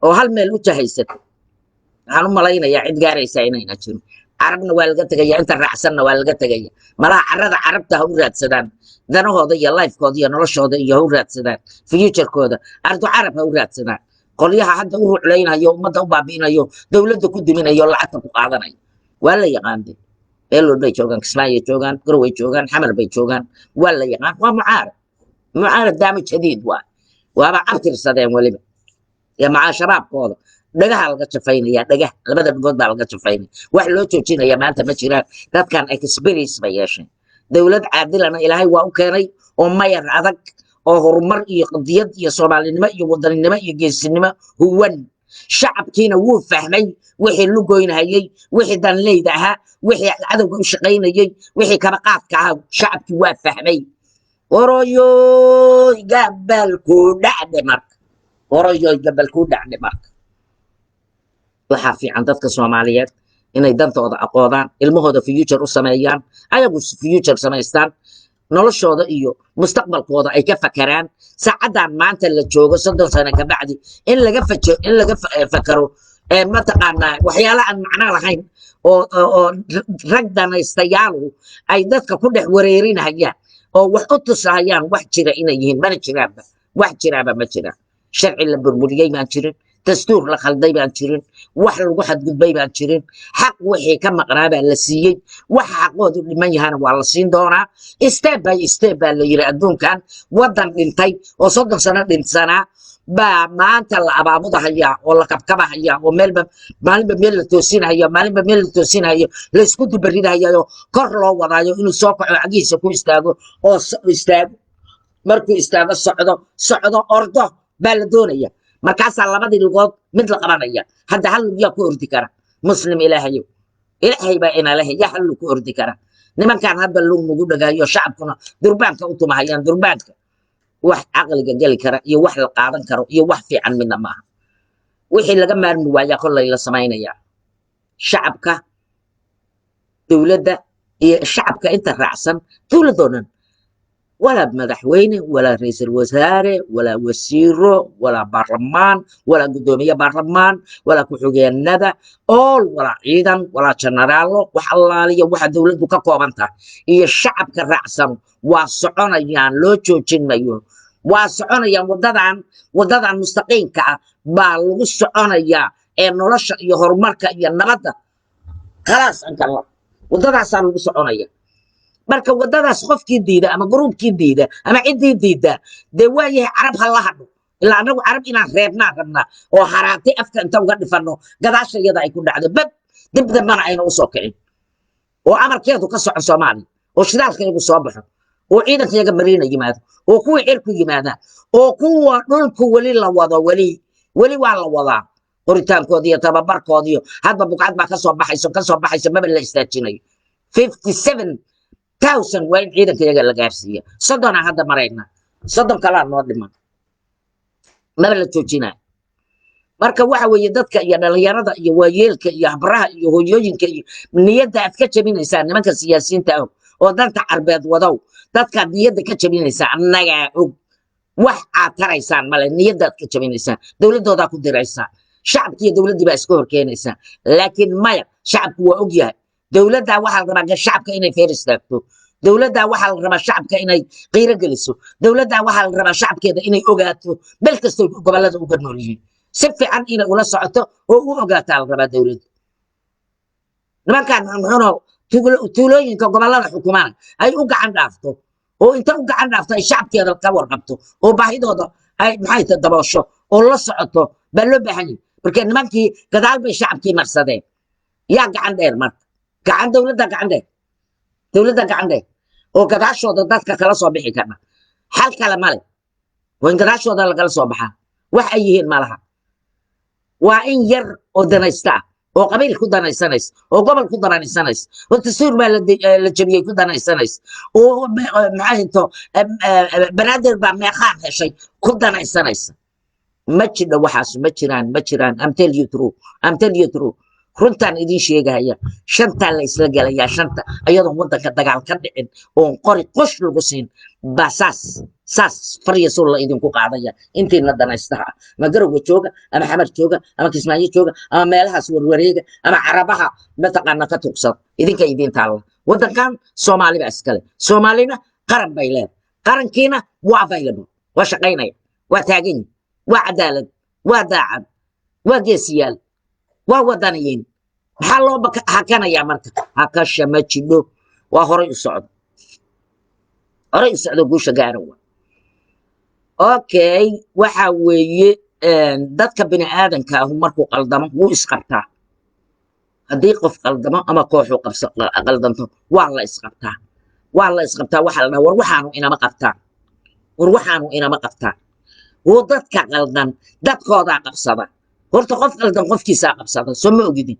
Oo hal meel u jahaysata, waxaan u malaynayaa cid gaaraysaa inayna jirin. Carabna waa laga tegaya, inta raacsanna waa laga tegaya. Malaha carada Carabta ha u raadsadaan danahooda iyo life-kooda iyo noloshooda iyo ha u raadsadaan future-kooda. Ardu Carab ha u raadsadaan qolyaha hadda u ruclaynayo, ummadda u baabi'inayo, dowladda ku duminayo, lacagta ku qaadanayo. Waa la yaqaan de, meel walbay joogaan. Kismaayay joogaan, Garoway joogaan, Xamar bay joogaan, waa la yaqaan. Waa mucaarad, mucaarad daamo jadiid waa, waaba cabtirsadeen weliba iyo macaa shabaabkooda. Dhagaha laga jafaynaya, dhagah, labada dhagood baa laga jafaynaya. Wax loo joojinaya maanta ma jiraan. Dadkan experience bay yeesheen. Dowlad caadilana Ilaahay waa u keenay oo mayar adag oo horumar iyo qadiyad iyo Soomaalinimo iyo wadaninimo iyo geesinimo huwan. Shacabkiina wuu fahmay wixii lugoynahayey, wixii danleyda ahaa, wixii cadowga u shaqaynayey, wixii kabaqaadka ahaa. Shacabkii waa fahmay. Oroyoy gabalku dhacde marka, oroyoy gabalku dhacde marka. Waxaa fiican dadka Soomaaliyeed inay dantooda aqoodaan, ilmahooda future u sameeyaan, ayagu future samaystaan, noloshooda iyo mustaqbalkooda ay ka fakaraan. Saacaddan maanta la joogo, 30 sano kabacdi in laga fakaro mataqaanaa waxyaala aan macno lahayn oo rag danaystayaalu ay dadka ku dhex wareerinayaan oo wax u tusahayaan wax jira inay yihiin, mana jiraanba. Wax jiraaba ma jiraan. Sharci la burburiyey baan jirin, dastuur la khalday baan jirin, wax lagu xadgudbay baan jirin. Xaq wixii ka maqnaa baa la siiyey, waxa xaqoodu dhiman yahana waa la siin doonaa. Step by step baa la yiri. Adduunkan waddan dhintay oo 30 sano dhinsanaa baa maanta la abaabudahayaa oo la kabkabahayaa oo meelba maalinba meel la toosinhayo, maalinba meel la toosinhayo, la isku dubaridhayayo, kor loo wadaayo inuu soo kaco, cagihiisa ku istaago oo istaago. Markuu istaago, socdo, socdo, ordo baa la doonaya. Markaasaa labadii lugood mid la qabanaya. Hadda hal lug yaa ku ordi kara? Muslim Ilaahayow, Ilaahay baa inalahe, yaa hal lug ku ordi kara? Nimankan hadda lug nagu dhagaayo, shacabkuna durbaanka u tumahayaan. Durbaanka wax caqliga geli kara iyo wax la qaadan karo iyo wax fiican midna maaha. Wixii laga maarmi waayaa kollay la samaynayaa. Shacabka, dowladda iyo shacabka inta raacsan dowladdoo dhan, walaa madaxweyne, walaa ra'iisul wasaare, walaa wasiiro, walaa baarlamaan, walaa guddoomiye baarlamaan, walaa ku-xigeenada all, walaa ciidan, walaa jenaraalo, wax allaaliya waxa dowladdu ka kooban tahay iyo shacabka raacsan waa soconayaan. Loo joojin mayo, waa soconayaan. Wadadan, wadadan mustaqiimka ah baa lagu soconayaa ee nolosha iyo horumarka iyo nabadda. Khalaas, ankala wadadaasaa lagu soconaya. Marka wadadaas qofkii diida ama group-kii diida ama ciddii diida, dee waa yahay, Carab ha la hadho. Ilaa annagu Carab inaan reebnaan rabnaa oo haraatay afka inta uga dhifanno gadaasha iyada ay ku dhacdo bab, dib dambana ayna usoo kicin, oo amarkeedu ka socon Soomaaliya, oo shidaalka iyagu soo baxo, oo ciidanka iyaga mariina yimaado, oo kuwii cirku yimaadaan, oo kuwa dhulku weli la wado. Weli, weli waa la wadaa qoritaankooda iyo tababarkooda iyo hadba buqcad baa kasoo baxayso, kasoo baxayso, maba la istaajinayo. 57,000 waa in ciidanka iyaga la gaarsiiya. 30-aa hadda marayna, 30 kalaa noo dhiman, maba la joojinayo. Marka waxa weeye, dadka iyo dhalinyarada iyo waayeelka iyo habraha iyo hooyooyinka iyo niyadda aad ka jabinaysaa, nimanka siyaasiyiinta ah oo danta Carbeed wadow, dadkaad niyadda ka jabinaysaa annagaa og. Wax aad taraysaan male. Niyaddaad ka jabinaysaa, dowladdoodaa ku diraysaa, shacabki iyo dowladdii baa iska hor keenaysaa. Laakiin maya, shacabku waa og yahay. Dowladdaa waxaa la rabaa shacabka inay feer istaagto. Dowladdaa waxaa la rabaa shacabka inay qiiro geliso. Dowladdaa waxaa la rabaa shacabkeeda inay ogaato meel kastoo gobollada uga nool yihiin, si fiican inay ula socoto oo u ogaataa la rabaa dowladda. Nimankan xunxuno tuulooyinka gobollada xukumana ay u gacan dhaafto, oo inta u gacan dhaafto ay shacabkeeda ka warqabto oo baahidooda ay maxay ta daboosho oo la socoto baa loo baahan yahay. Marka nimankii gadaal bay shacabkii marsadeen. Yaa gacan dheer marka? Gacan dowladda gacan dheer, dowladda gacan dheer oo gadaashooda dadka kala soo bixi karna. Xal kale male, waa in gadaashooda lagala soo baxaa. Wax ay yihiin malaha. Waa in yar oo danaysta ah oo qabiil ku danaysanaysa, oo gobol ku danaysanaysa, oo dastuur baa la jabiyey ku danaysanaysa, oo maxaa hinto Banaadir baa meeqaan heshay ku danaysanaysa. Ma jidho waxaas, ma jiraan, ma jiraan. I'm tell you true, I'm tell you true. Runtaan idiin sheegaya, shantaa la isla gelayaa, shanta ayadoon waddanka dagaal ka dhicin oon qori qosh lagu siin baa saas saas faryasow la idinku qaadaya. Intiina danaystaha ah, ama Garowga jooga, ama Xamar jooga, ama Kismaayo jooga, ama meelahaas warwareega, ama Carabaha mataqaana ka tugsada, idinka idiin taalla. Waddankan Soomaali baa iskale, Soomaalina qaran bay leedahay, qarankiina waa available, waa shaqaynaya, waa taagan yihin, waa cadaalad, waa daacad, waa geesiyaal, waa wadaniyiin. Maxaa loo hakanayaa marka? Hakasha ma jidho, waa horay u socdo, horay u socdo, guusha gaara wa. Okay, waxa weeye, dadka bini aadanka ahu markuu qaldamo wuu isqabtaa. Haddii qof qaldamo ama kooxu qaldanto, waa la isqabtaa, waa la isqabtaa. Waxaa la dhaha, "War waxaanu inama qabtaan, war waxaanu inama qabtaan." Wuu dadka qaldan dadkoodaa qabsada. Horta qof qaldan qofkiisaa qabsada, soo ma ogidin?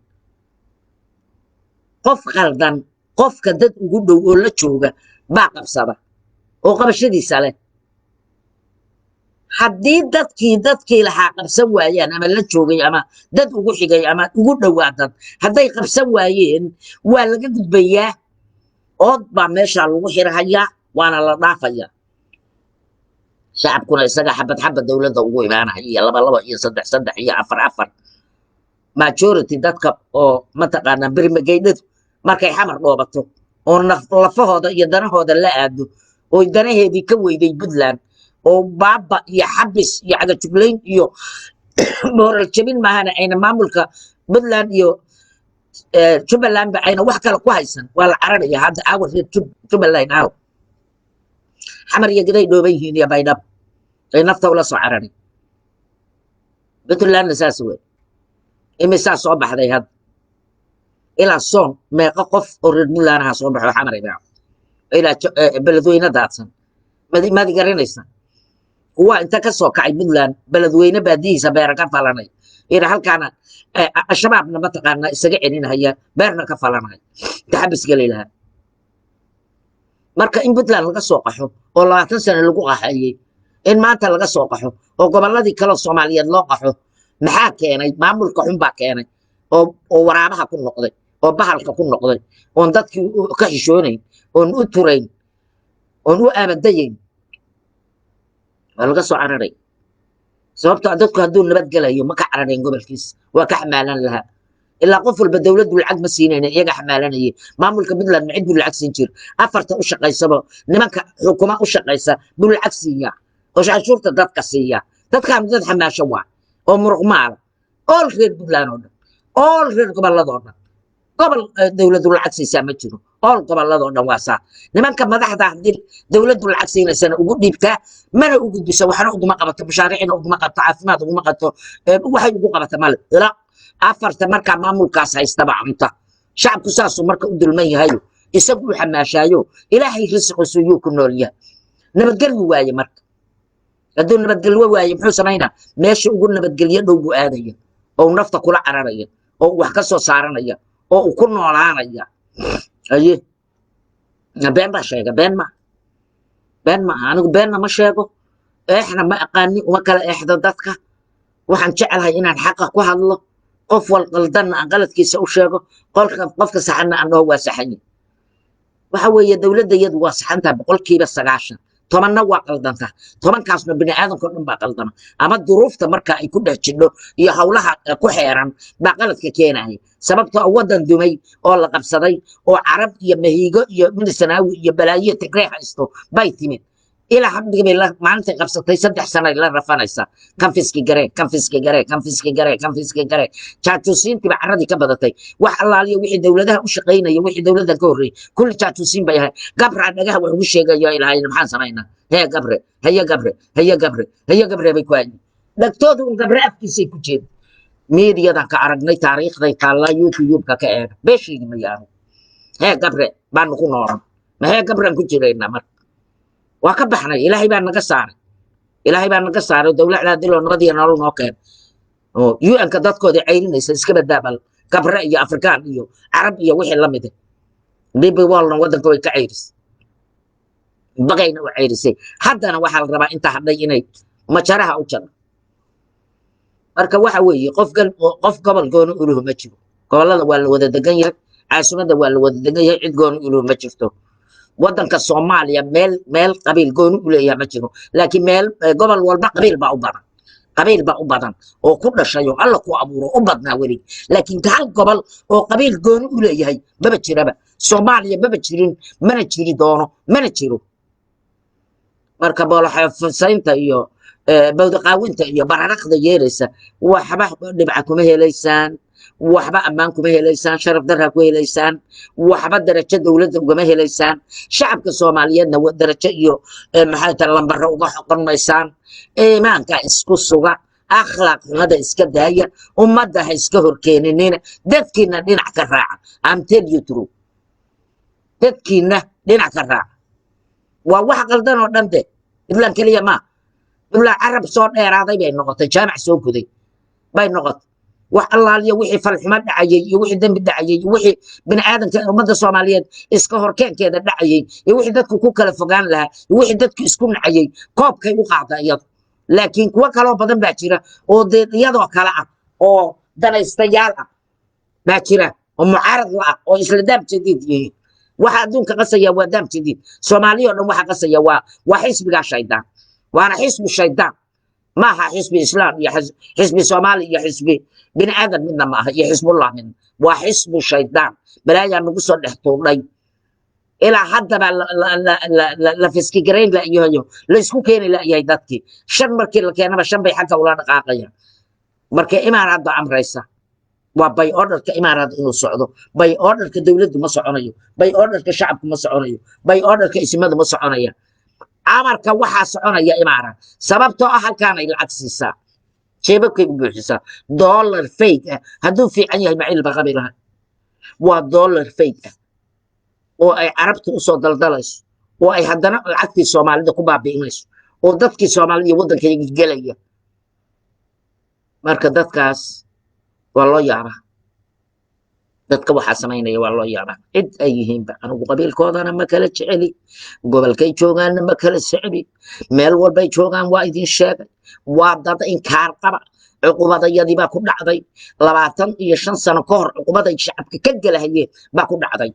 Qof qaldan qofka dad ugu dhow oo la jooga baa qabsada oo qabashadiisa leh. Haddii dadkii lahaa qabsan waayaan, ama la joogay, ama dad ugu xigay, ama ugu dhowaa dad, hadday qabsan waayeen, waa laga gudbayaa. Ood baa meeshaa lagu xirahayaa, waana la dhaafayaa. Shacabkuna isaga xabad xabad dowladda ugu imaanaya, iyo laba laba, iyo saddex saddex, iyo afar afar. Majority dadka oo mataqaanaa bermageydhadu markay Xamar dhoobato oo lafahooda iyo danahooda la aado, oo danaheedii ka weyday Puntland, oo baaba iyo xabis iyo cagajuglayn iyo moral jabin maahana ayna maamulka Puntland iyo Jubbalandba ayna wax kale ku haysan, waa la cararaya. Hadda aawa reer Jubbaland? Aaw? Xamar iyo Gaday dhooban yihiin iyo Baydhab ay nafta ula soo cararay. Puntlandna saas wey. Imisaa soo baxday hadda ilaa soon? Meeqa qof oo reer Puntland aha soo baxo Xamar ibaa ilaa Beledweyne daadsan? Maadi garanaysa kuwa inta ka soo kacay Puntland, Beledweyne baadihiisa beera ka falanay, ila halkaana Al-Shabaabna mataqaana isaga celinahaya, beerna ka falanaya inta xabis geli lahaa? Marka in Puntland laga soo qaxo oo 20 sano lagu qaxayey, in maanta laga soo qaxo oo gobolladii kaleo Soomaaliyeed loo qaxo, maxaa keenay? Maamulka xun baa keenay oo waraabaha ku noqday, oo bahalka ku noqday, oon dadkii ka xishoonayn, oon u turayn, oon u aabadayayn. Waa laga soo cararay, sababto dadku hadduu nabadgelayo ma ka cararayn gobolkiisa, waa ka xamaalan lahaa. Ilaa qof walba dowladdu lacag ma siinayna, iyaga xamaalanayay. Maamulka Puntland ma cid buu lacag siin jir? Afarta u shaqaysaba, nimanka xukuma u shaqaysa buu lacag siiyaa oo canshuurta dadka siiya. Dadkaan dad xamaasho waa oo muruq maala, all reer Puntland oo dhan, all reer gobolladoo dhan. Gobol dowladdu lacag siisaa ma jiro, all gobolladoo dhan waa saa. Nimanka madaxda haddii dowladdu lacag siinaysana ugu dhiibtaa, mana u gudbiso, waxna uguma qabato, mashaariicna uguma qabto, caafimaad uguma qabto, waxay ugu qabata male. Ila afarta markaa maamulkaas haystaba cunta. Shacabku saasuu marka u dulman yahayo, isagu u xamaashaayo, Ilaahay risiqiisu yuu ku nool yahay. Nabadgelyu waaye. Marka hadduu nabadgelyo waaye, muxuu samaynaa? Meesha ugu nabadgelyo dhow buu aadaya, oo uu nafta kula cararaya, oo uu wax ka soo saaranaya, oo uu ku noolaanaya. Aye, been baa sheega? Been ma, been ma aha. Anigu beenna ma sheego, eexna ma aqaani, uma kala eexdo dadka. Waxaan jeclahay inaan xaqa ku hadlo, qof wal qaldanna aan qaladkiisa u sheego, qolka qofka saxanna aan dhaho waa saxan yahay. Waxa weeye, dowladda iyadu waa saxantaha 90%, 10-na waa qaldantaa. 10-kaasna bini aadamka o dhan baa qaldama, ama duruufta marka ay ku dhex jidho iyo howlaha ku xeeran baa qaladka keenaya. Sababtoo ah waddan dumay oo la qabsaday oo Carab iyo Mahiigo iyo Minisanaawi iyo balaayo Tigree haysto bay timid. Ilaa haddiga bay maalintay qabsatay 3 sano ay la rafanaysaa. Kan fiski garee, kan fiski garee, kan fiski garee, kan fiski garee. Jaajuusiintiiba carradii ka badatay. Wax allaaliya wixii dowladaha u shaqaynaya, wixii dowladdan ka horreeyey, kulli jaajuusiin bay ahay. Gabraa dhagaha wax ugu sheegayo ay lahaayeen. Maxaan samaynaa? Hee Gabre, haye Gabre, haye Gabre, haye Gabre bay ku hayiin. Dhagtoodu un Gabre afkiisay ku jeeda. Miidiyadan ka aragnay, taariikhday taallaa, YouTube-ka ka eega. Beesheegi mayaano. Hee Gabre baanu ku noolan, ma hee Gabraan ku jiraynaa? Marka waa ka baxnay. Ilaahay baa naga saaray, Ilaahay baa naga saaray. Dowlad adiloo nabad iyo nolol noo keen oo UN-ka dadkoodii cayrinaysa iska badaabal Gabre iyo Afrikaan iyo Carab iyo wixii la mid ah. DP World-na waddanka way ka cayrisay, bagayna u cayrisay. Haddana waxaa la rabaa inta hadhay inay majaraha u jaro. Marka waxa weeye, qof gobol gooni uluhu ma jiro. Gobolada waa la wada degan yahay, caasimadda waa la wada degan yahay. Cid gooni ulo ma jirto. Waddanka Soomaaliya meel qabiil gooni u leeyahay ma jiro, laakiin meel gobol walba qabiil baa u badan, qabiil baa u badan oo ku dhashay oo Alla ku abuuro u badnaa welig. Laakiin hal gobol oo qabiil gooni u leeyahay maba jiraba. Soomaaliya maba jirin, mana jiri doono, mana jiro. Marka booloxafasaynta iyo bawdaqaawinta iyo bararaqda yeelaysa, waxba dhibca kuma helaysaan, waxba ammaan kuma helaysaan, sharaf darraa ku helaysaan, waxba darajo dowladda ugama helaysaan, shacabka Soomaaliyeedna darajo iyo maxay tahay lambaro uga xoqon maysaan. Iimaanka isku suga, akhlaaq xumada iska daaya, ummadda ha iska horkeeninina, dadkiina dhinac ka raaca. I'm tell you true, dadkiina dhinac ka raaca. Waa wax qaldan oo dhan de. Puntland keliya maa, Puntland carab soo dheeraaday bay noqotay, jaamac soo guday bay noqotay. Wax allaaliya wixii falxumo dhacayay iyo wixii dembi dhacayay iyo wixii bini aadamka ummadda Soomaaliyeed iska horkeenkeeda dhacayay iyo wixii dadku ku kala fogaan lahaa iyo wixii dadku isku nacayay, koobkay u qaada iyadu. Laakiin kuwo kaloo badan baa jira oo dee iyadoo kale ah oo danaystayaal ah baa jira oo mucaarad la ah oo isla daam jadiid yihiin. Waxa adduunka qasaya waa daam jadiid. Soomaaliya oo dhan waxa qasaya waa xisbigaa shaydaan, waana xisbi shaydaan. Maaha xisbi Islaam iyo xisbi Soomaali iyo xisbi bini aadan midna maaha iyo Xisbullah midna. Waa xisbu shaydaan. Balaayaa nagu soo dhex tuudhay. Ilaa haddaba la fiskigarayn layahayo, la isku keeni layahay dadkii. Shan markii la keenaba, shan bay xagga ula dhaqaaqayaan. Marka Imaaraadba amraysa, waa by orderka Imaaraad inuu socdo. By orderka dowladdu ma soconayo, by orderka shacabku ma soconayo, by orderka isimadu ma soconaya. Amarka waxaa soconaya Imaaraad, sababtoo ah halkaanay lacag siisaa, jeebabkay u buuxisaa. Dollar fake ah hadduu fiican yahay, macil ba qabi laha. Waa dollar fake ah oo ay Carabtu usoo daldalayso oo ay haddana lacagtii Soomaalida ku baabi'inayso oo dadkii Soomaalida iyo waddankayga gelaya. Marka dadkaas waa loo yaabaa, dadka waxaa samaynaya waa loo yaabaa, cid ay yihiinba. Anigu qabiilkoodana ma kala jeceli, gobolkay joogaanna ma kala secbi, meel walbay joogaan waa idin sheegay. Waa dad inkaar qaba. Cuqubadayadii baa ku dhacday 25 sano ka hor. Cuqubaday shacabka ka gelahayeen baa ku dhacday,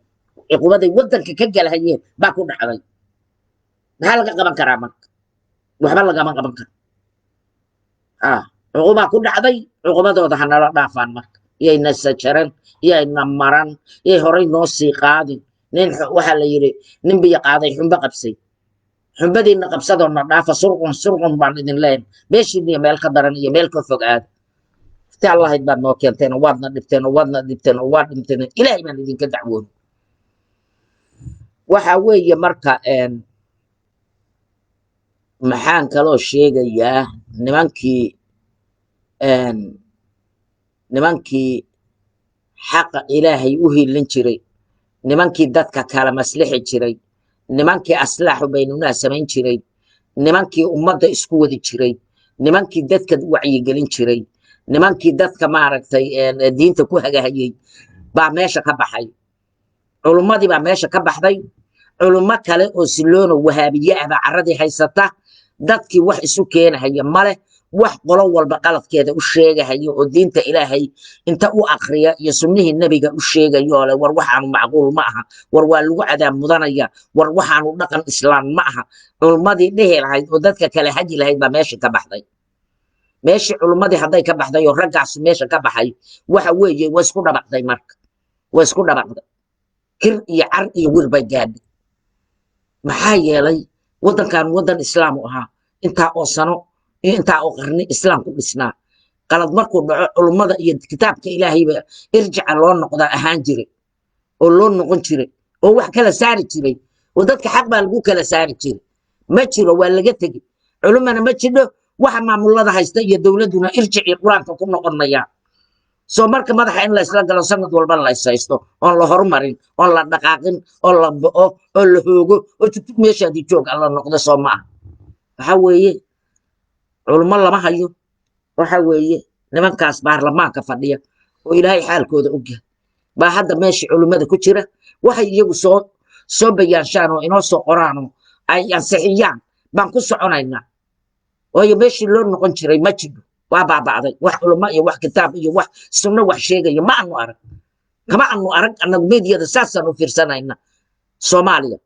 cuqubaday waddanka ka gelahayeen baa ku dhacday. Maxaa laga qaban karaa marka? Waxba lagama qaban karo. Cuqubaa ku dhacday, cuqubadooda ha nala dhaafaan. Marka yayna sajaran, yayna maran, yay horay noo sii qaadin. Nin waxaa la yidhi, nin biyo qaaday xumbo qabsay. Xumbadiina qabsadoo na dhaafa. Surqun surqun baan idin leeyahay. Meeshiina iyo meel ka daran iyo meel ka fog aada. Ti Allahayd baad noo keenteen oo waadna dhibteen oo waadna dhibteen oo waad dhinteen. Ilaahay baan idinka dacwoon. Waxa weeye marka, maxaan kaloo sheegayaa? Nimankii xaqa Ilaahay u hiilin jiray, nimankii dadka kala maslixi jiray, nimankii aslaaxu baynunaa samayn jiray, nimankii ummadda isku wadi jiray, nimankii dadka wacyigelin jiray, nimankii dadka maaragtay diinta ku hagahayey baa meesha ka baxay. Culummadii baa meesha ka baxday. Culummo kale oo siloono Wahaabiye ah baa carradii haysata. Dadkii wax isu keenahaya male, wax qolo walba qaladkeeda u sheegahaya oo diinta Ilaahay inta u akriya iyo sunnihii Nebiga u sheegayo le, war waxaanu macquul ma aha, war waa lagu cadaab mudanaya, war waxaanu dhaqan Islaam ma aha, culummadii dhihi lahayd oo dadka kale haji lahayd baa meesha ka baxday. Meeshii culummadii hadday ka baxday oo raggaas meesha ka baxay, waxa weeye way isku dhabaqday. Marka way isku dhabaqday, kir iyo car iyo wir bay gaadhay. Maxaa yeelay, waddankan waddan Islaam u ahaa, intaa oo sano iyo intaa oo qarni Islaam ku dhisnaa. Qalad markuu dhaco, culummada iyo kitaabka Ilaahayba irjica loo noqdaa ahaan jiray oo loo noqon jiray oo wax kala saari jiray oo dadka xaq baa lagu kala saari jiray. Ma jiro, waa laga tegi. Culummana ma jidho. Waxa maamulada haysta iyo dowladduna irjicii Qur-aanka ku noqon mayaan. Soo marka madaxa in la isla galo, sanad walba la ishaysto, oon la horumarin, oon la dhaqaaqin, oo la bo'o oo la hoogo oo tugtug meeshaadii joog alla noqdo, soo ma aha? Waxa weeye culummo lama hayo. Waxa weeye nimankaas baarlamaanka fadhiya oo Ilaahay xaalkooda ogyahay baa hadda meeshii culummada ku jira. Waxay iyagu soo bayaanshaan oo inoo soo qoraan oo ay ansixiyaan baan ku soconaynaa, waayo meeshii loo noqon jiray ma jiro, waa baaba'day. Wax culummo iyo wax kitaab iyo wax sunno wax sheegaya ma aanu arag. Kama aanu arag annagu meediyada, saasaan u fiirsanayna. Soomaaliya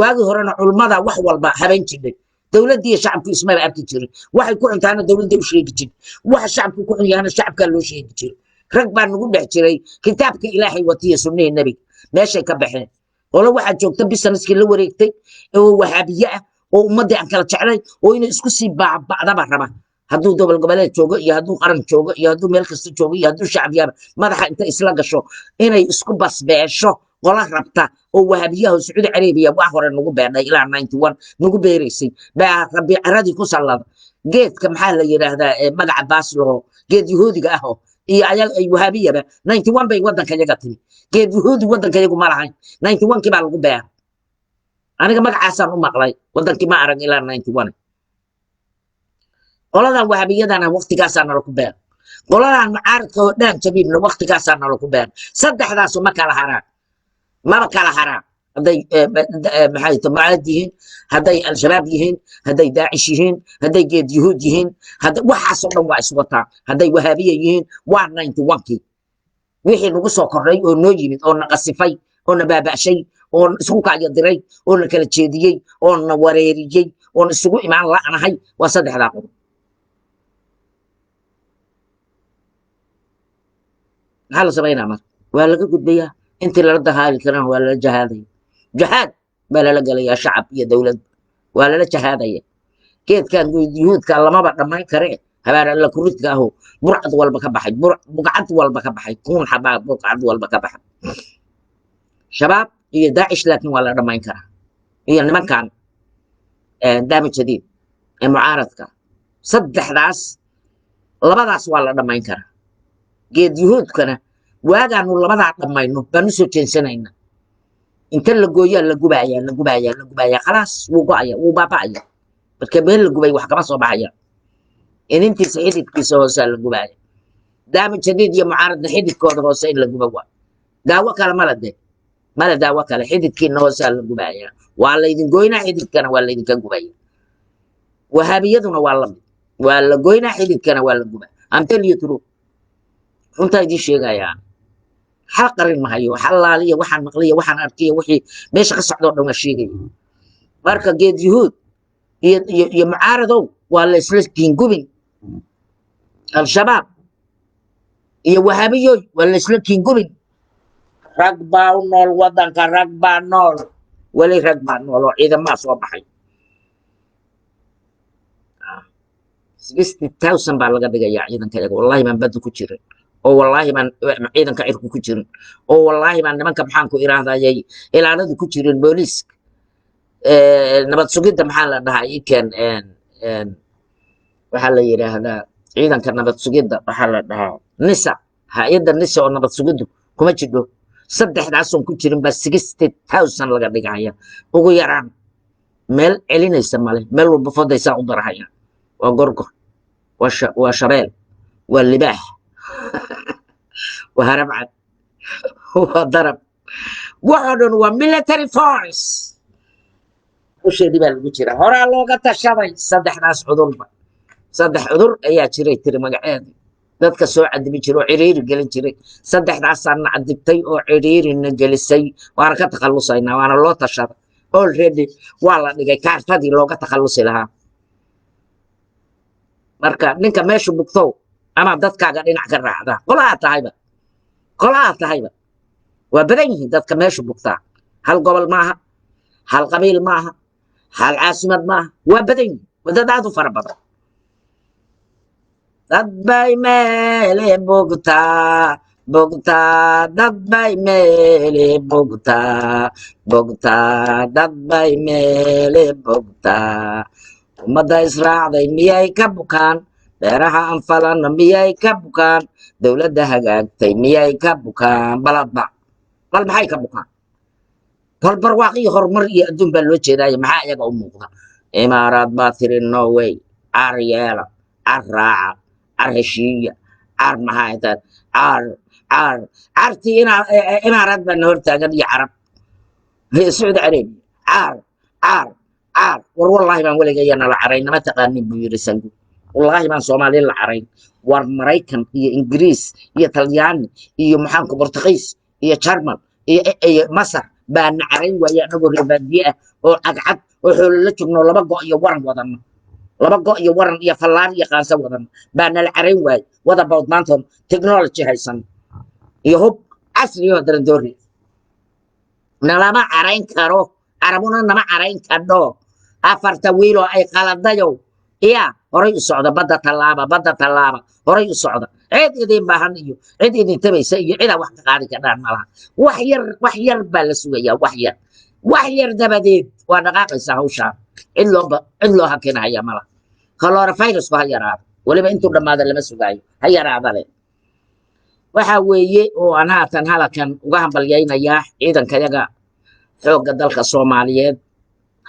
waagii horena culmada wax walba habayn jirnay, dowladdii iyo shacabku ismaba arki jirin. Waxay ku cuntaana dowladda u sheegi jirin, waxa shacabku ku cun yahana shacabkaa loo sheegi jiray. Rag baa nagu dhex jiray kitaabka Ilaahay watiya, sunnihii Nebiga. Meeshay ka baxeen, qolo waxaa joogta businesskii la wareegtay oo Wahaabiye ah, oo ummaddii aan kala jeclay, oo inay isku sii baaba'daba raba. Hadduu gobol goboleed joogo iyo hadduu qaran joogo iyo hadduu meel kasta joogo iyo hadduu shacab yaaba, madaxa inta isla gasho inay isku basbeesho qola rabta oo Wahabiyaha Sacuudi Carabiya wax hore nagu beedhay ilaa 91 nagu beeraysay baa Rabbi caradii ku sallada. Geedka maxaa la yidhaahdaa, magaca baaslo, geed Yahuudiga ah oo iyo ayaga ay Wahaabiyaba 91 bay waddanka yaga timi. Geed Yahuudi waddanka yagu ma lahayn, 91 kii baa lagu beeray. Aniga magacaasaan u maqlay, waddankii ma arag ilaa 91. Qoladan Wahabiyadana waktigaasaa nala ku beer, qoladan mucaaradka oo dhaan jabiibna waktigaasaa nala ku beer. Saddexdaasu ma kala haraan, maba kala haraan. Hadday maxay mucaarad yihiin, hadday Al-Shabaab yihiin, hadday Daacish yihiin, hadday geed Yuhuud yihiin, waxaasoo dhan waa iswataan. Hadday Wahaabiya yihiin, waa 91-kii wixii nagu soo kordhay oo noo yimid oo na qasifay oo na baaba'shay oo isku kacya diray oo na kala jeediyey oo na wareeriyey oon isugu imaan la'nahay waa saddexdaa qodob. Maxaa la samaynaa marka? Waa laga gudbayaa. Intii lala dahaali karana waa lala jahaadaya, jahaad baa lala gelayaa, shacab iyo dowlad waa lala jahaadaya. Geedkan Yuhuudka lamaba dhammayn karee, habaar Alla kuridka aho, burcad walba ka baxay, bugcad walba ka baxay, kuun xabaa burcad walba ka baxay. Shabaab iyo Daacish laakiin waa la dhammayn karaa, iyo nimankan Daama Jadiid ee mucaaradka. Saddexdaas, labadaas waa la dhammayn karaa. Geed Yuhuudkana waagaanu labadaa dhammayno baanu soo jeensanayna. Inta la gooyaa, la gubayaa, la gubayaa, la gubayaa, khalaas, wuu go'aya, wuu baaba'aya. Marka meel la gubay wax kama soo baxaya. Inintiisa xididkiisa hoosaa la gubaya. Daama Jadiid iyo mucaaradna xididkooda hoose in la guba waa daawo kale mala de, mala daawo kale. Xididkiina hoosaa la gubaya, waa laydin goynaa, xididkana waa laydinka gubaya. Wahaabiyaduna waa lamid, waa la goynaa, xididkana waa la gubaa. I'm tell you true, runtaa idiin sheegayaa, xal qarin mahayo. Xalaaliya waxaan maqliya, waxaan arkiya, wixii meesha ka socdoo dhan waa sheegaya. Marka geed Yuhuud iyo mucaaradow waa la isla kiingubin. Al-Shabaab iyo Wahaabiyoy waa la isla kiingubin. Rag baa u nool waddanka, rag baa nool weli, rag baa nool oo ciidamaa soo baxay. 60,000 baa laga dhigayaa ciidanka iyaga. Wallahi baan badda ku jirin, oo wallaahi baan ciidanka cirku ku jirin, oo wallaahi baan nimanka, maxaan ku irahdayay, ilaaladu ku jirin, booliiska, nabad sugidda, maxaa la dhahaa, iken, waxaa la yidhaahdaa ciidanka nabad sugidda, waxaa la dhahaa NISA, hay-adda NISA oo nabad sugiddu kuma jidho. Saddexdaasoon ku jirin baa 60,000 laga dhigaya ugu yaraan. Meel celinaysa male, meel walba fodaysaa u darahaya. Waa gorgor, waa shabeel, waa libaax, waa harabcad, waa darab, waxoo dhan waa military force. Usheedii baa lagu jira, horaa looga tashaday saddexdaas cudurba. Saddex cudur ayaa jiray tiri magaceedu, dadka soo cadibi jiray oo ciriiri gelin jiray. Saddexdaasaa na cadibtay oo ciriirina gelisay, waana ka takhallusaynaa, waana loo tashaday. Already waa la dhigay kaartadii looga takhallusi lahaa. Marka ninka meeshu bugtow ama dadkaaga dhinac ka raacda, qolaa tahayba, qolaa tahayba, waa badan yihiin dadka meeshu bugtaa. Hal gobol maaha, hal qabiil maaha, hal caasimad maaha, waa badan yihiin, waa dad aad u fara badan. Dad bay meele bugtaa bugtaa, dad bay meele bugtaa bugtaa, dad bay meele bugtaa. Ummadda israacday miyay ka bukaan? Beeraha anfalana miyay ka bukaan? Dowladda hagaagtay miyay ka bukaan? Baladba bal maxay ka bukaan? Bal barwaaq iyo horumar iyo adduun baa loo jeedaayo, maxaa iyaga u muuqda? Imaaraad baa tiri Norway, car yeela, car raaca, car heshiiya, car maxaa intaad, car car cartii Imaaraad baa na hortaagan iyo Carab, Sacuudi Carabiya, car car car. War wallaahi baan weligaya nala caray, nama taqaanin buu yidhi. Sangu Wallaahi baan Soomaaliya la carayn. War Maraykan iyo Ingiriis iyo Talyaani iyo maxaanku Bortuqiis iyo Jarmal iyo Masar baa na carayn waaya, anagoo reer baadiye ah oo cadcad oo xoolo la joogno, laba go' iyo waran wadano, laba go' iyo waran iyo fallaar iyo qaanso wadano baa nala carayn waaye. Wada bawd maantoon technology haysan iyo hub casri oo darandoori nalama carayn karo, Carabuna nama carayn kadho. Afarta wiiloo ay qaladayow iya, horay u socda, badda tallaaba, badda tallaaba, horay u socda. Cid idin baahan iyo cid idin tabaysa iyo cidaa wax ka qaadi kardhaan malaha. Wax yar, wax yar baa la sugayaa, wax yar, wax yar dabadeed waa dhaqaaqaysaa hawshaan. Cid loo hakinahaya malaha. Coronavirusku ha yaraado, weliba intuu dhammaado lama sugaayo, ha yaraada le. Waxa weeye oo aan haatan halakan uga hambalyaynayaa ciidankayaga xoogga dalka Soomaaliyeed.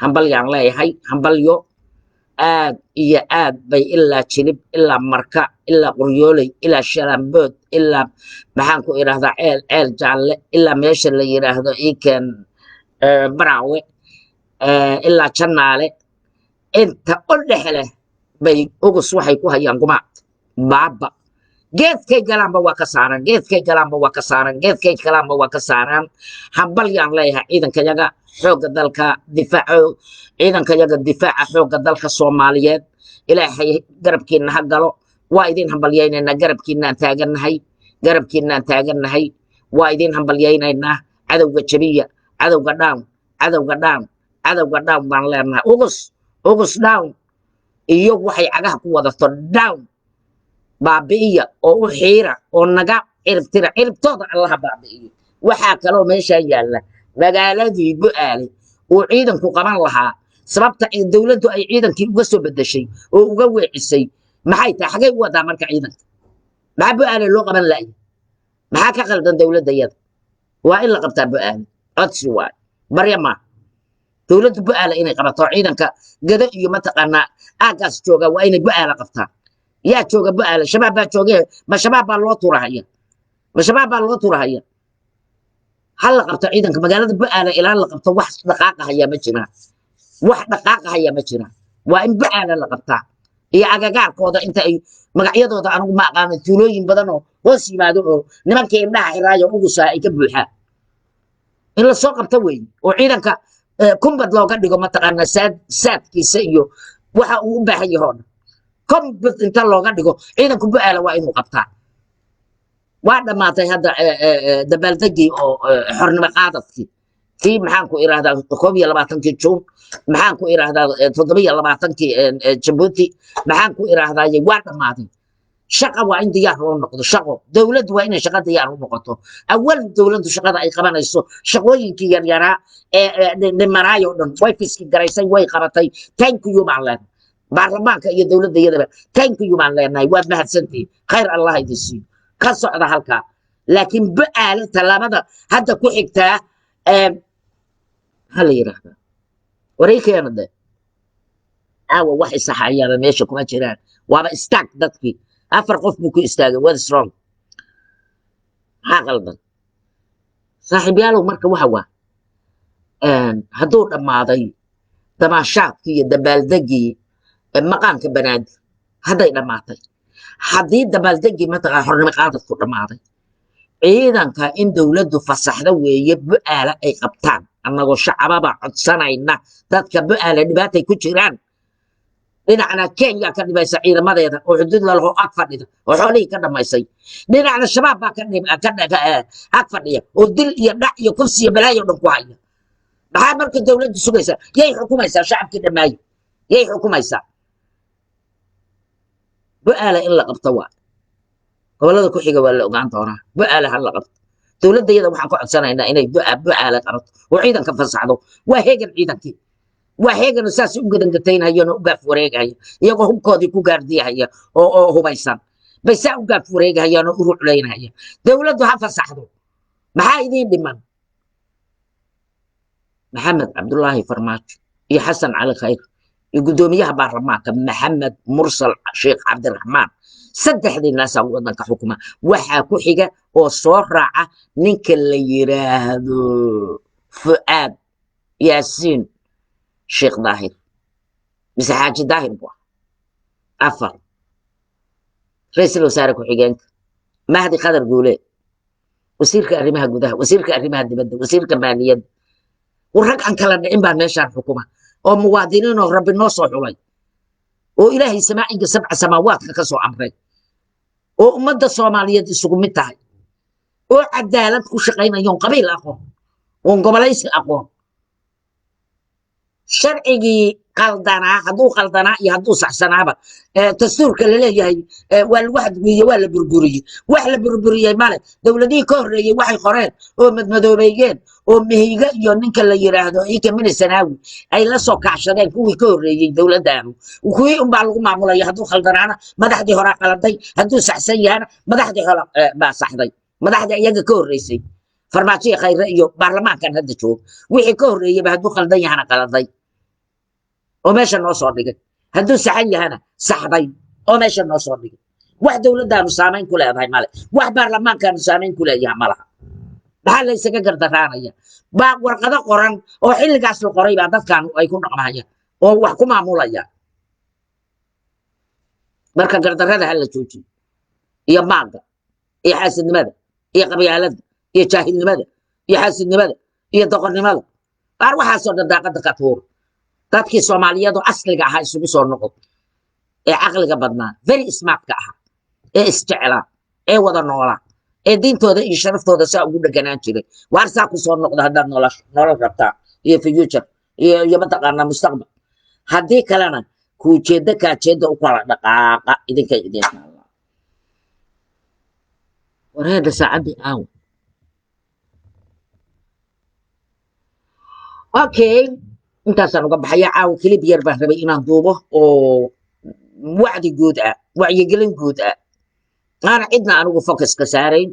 Hambalyaan leeyahay, hambalyo aad iyo aad bay ilaa Jilib, ilaa Marka, ilaa Qoryooley, ilaa Shalambood, ilaa maxaan ku idhaahdaa Ceel Jaalle, ilaa meesha la yidhaahdo iiken Baraawe, ilaa Jannaale, inta u dhexe leh bay ugus waxay ku hayaan gumaad baaba. Geedkay galaanba waa ka saaran, geedkay galaanba waa ka saaran, geedkay galaanba waa ka saaran. Hambalyaan leeyahay ciidankayaga xoogga dalka difaaco, ciidankayaga difaaca xoogga dalka Soomaaliyeed. Ilaahay garabkiina ha galo. Waa idin hambalyaynaynaa, garabkiinaan taagannahay, garabkiinaan taagannahay. Waa idin hambalyaynaynaa. Cadowga jabiya, cadowga down, cadowga down, cadowga down baan leenahay. Ugus, ugus down iyo waxay cagaha ku wadato down. Baabi'iya oo u xiira oo naga ciribtira, ciribtooda Allaha baabi'iyo. Waxaa kaloo meeshaan yaalla magaaladii Bu'aale uu ciidanku qaban lahaa. Sababta dowladdu ay ciidankii uga soo bedeshay oo uga weecisay maxay tahay? Xagay u wadaa marka ciidanka? Maxaa Bu'aale loo qaban la'ya? Maxaa ka qaldan dowladda iyada? Waa in la qabtaa Bu'aale. Codsi waay, barya maaha. Dowladdu Bu'aale inay qabato, ciidanka Gado iyo mataqaanaa aaggaas jooga waa inay Bu'aale qabtaan. Yaa jooga Bu'aale? Shabaab baa jooge. Ma Shabaab baa loo turahaya? Ma Shabaab baa loo turahaya? Ha la qabto ciidanka magaalada Bu'aale. Ilaa la qabto wax dhaqaaqahaya ma jiraan, wax dhaqaaqahaya ma jiraan. Waa in Bu'aale la qabtaa iyo agagaarkooda inta ay magacyadooda anigu ma aqaano, tuulooyin badan oo hoos yimaado oo nimankii indhaha xiraayo ugusaa ay ka buuxaan, in la soo qabto weeye oo ciidanka kumbad looga dhigo, mataqaanaa, saadkiisa iyo waxa uu u baahan yahay oo dhan kumbad inta looga dhigo. Ciidanku Bu'aale waa inuu qabtaa. Waa dhammaatay hadda dabaaldegii oo xornimo qaadadkii kii, maxaan ku idhahdaa, 21-kii Juun, maxaan ku idhahdaa, 27-kii Jabuuti, maxaan ku idhahdaa, waa dhammaaday. Shaqa waa in diyaar loo noqdo. Shaqo dowladdu waa inay shaqa diyaar u noqoto. Awal dowladdu shaqada ay qabanayso, shaqooyinkii yaryaraa ee dhimanaayo dhan way fiski garaysay, way qabatay. Thank you baan leenahay baarlamaanka iyo dowladda iyadaba, thank you baan leenahay, waad mahadsantihiin, khayr Allah idin siiyo. Ka socda halkaa. Laakiin Bu'aale tallaabada hadda ku xigtaa maxaa la yidhaahdaa? Waraykeena de caawa wax isaxayaaba meesha kuma jiraan, waaba istaag. Dadkii afar qof buu ku istaagay. What is wrong? Maxaa qaldan, saaxiibyaalow? Marka waxa waa hadduu dhammaaday damaashaadkii iyo dabaaldegii maqaanka Banaadir, hadday dhammaatay, haddii dabaaldegii mataqaa xornimo qaadadku dhammaaday, ciidanka in dowladdu fasaxda weeye, Bu'aala ay qabtaan. Annagoo shacababa codsanayna. Dadka Bu'aala dhibaatay ku jiraan. Dhinacna Kenya ka dhibaysa ciidamadeeda oo xuduud lalaho ag fadhida oo xoolihii ka dhamaysay, dhinacna Shabaab baa ka ag fadhiya oo dil iyo dhac iyo kursi iyo balaayo dhan ku haya. Maxaa marka dowladdu sugaysaa? Yay xukumaysaa? Shacabkii dhammaayo yay xukumaysaa? Bu'aala in la qabto waa gobollada ku xiga, waa la ogaan doonaa. Bu'aala ha la qabto. Dowladda iyada waxaan ka codsanaynaa inay Bu'aala qabato oo ciidanka fasaxdo. Waa heegan, ciidankii waa heegan, saas u gadangataynhayeen oo u gaaf wareegahaya, iyagoo hubkoodii ku gaardiyahaya oo hubaysan bay saa u gaaf wareegahayaan oo u ruclaynahaya. Dowladdu ha fasaxdo. Maxaa idiin dhiman? Maxamed Cabdulaahi Farmaajo iyo Xasan Cali Khayr iyo guddoomiyaha baarlamaanka Maxamed Mursal Sheekh Cabdiraxmaan, saddexdii naasaa waddanka xukuma. Waxaa ku xiga oo soo raaca ninka la yiraahdo Fu'aad Yaasiin Sheekh Daahir mise Xaaji Daahir bu ah. Afar. Ra-iisul wasaare ku-xigeenka, Mahdi Khadar Guuleed, wasiirka arrimaha gudaha, wasiirka arrimaha dibadda, wasiirka maaliyadda. War rag aan kala dhicin baa meeshaan xukuma oo muwaadiniin oo Rabbi noo soo xulay oo Ilaahay samaaciga sabca samaawaadka ka soo amray oo ummadda Soomaaliyeed isugu mid tahay oo cadaalad ku shaqaynayoon qabiil aqoon oon gobolaysi aqoon. Sharcigii qaldanaa hadduu qaldanaa iyo hadduu saxsanaaba, dastuurka laleeyahay waa lagu xadgudiyey, waa la burburiyey. Wax la burburiyey male. Dowladihii ka horreeyey waxay qoreen oo madmadoobeeyeen oo Mihiga iyo ninka la yiraahdo Ika Mini Sanaawi ay la soo kacshadeen kuwii ka horreeyey dowladdaanu, kuwii unbaa lagu maamulaya. Hadduu khaldanaana madaxdii horaa qaladay, hadduu saxsan yahana madaxdii hore baa saxday, madaxdii iyaga ka horreysay, Farmaajo, Khayre iyo baarlamaankan hadda jooga. Wixii ka horreeyeyba hadduu khaldan yahana qaladay oo meesha noo soo dhigay, hadduu saxan yahana saxday oo meesha noo soo dhigay. Wax dowladdaanu saamayn ku leedahay male, wax baarlamaankaanu saamayn ku leeyahay malaha. Maxaa la isaga gardaraanaya? Baa warqado qoran oo xilligaas la qoray baa dadkan ay ku dhaqmahayaan oo wax ku maamulaya. Marka gardarrada ha la joojiyo iyo maagga iyo xaasidnimada iyo qabyaaladda iyo jaahilnimada iyo xaasidnimada iyo doqonnimada. Qaar waxaasoo dhan daaqada ka tuura. Dadkii Soomaaliyeed oo asliga ahaa isugu soo noqon ee caqliga badnaa, very smartka ahaa, ee isjeclaa, ee wada noolaa, ee diintooda iyo sharaftooda saa ugu dheganaan jiray, waar saa ku soo noqda haddaad nolosh nolol rabtaa iyo future iyo mataqaanaa mustaqbal. Haddii kalena kuujeedda kaajeedda u kala dhaqaaqa, idinkay idin taallaa. Wareedha, saacaddii aaw? Okay, intaasaan uga baxaya. Caawa clip yar baan rabay inaan duubo oo wacdi guud ah, wacyigelin guud ah, aana cidna anigu focuska saarayn,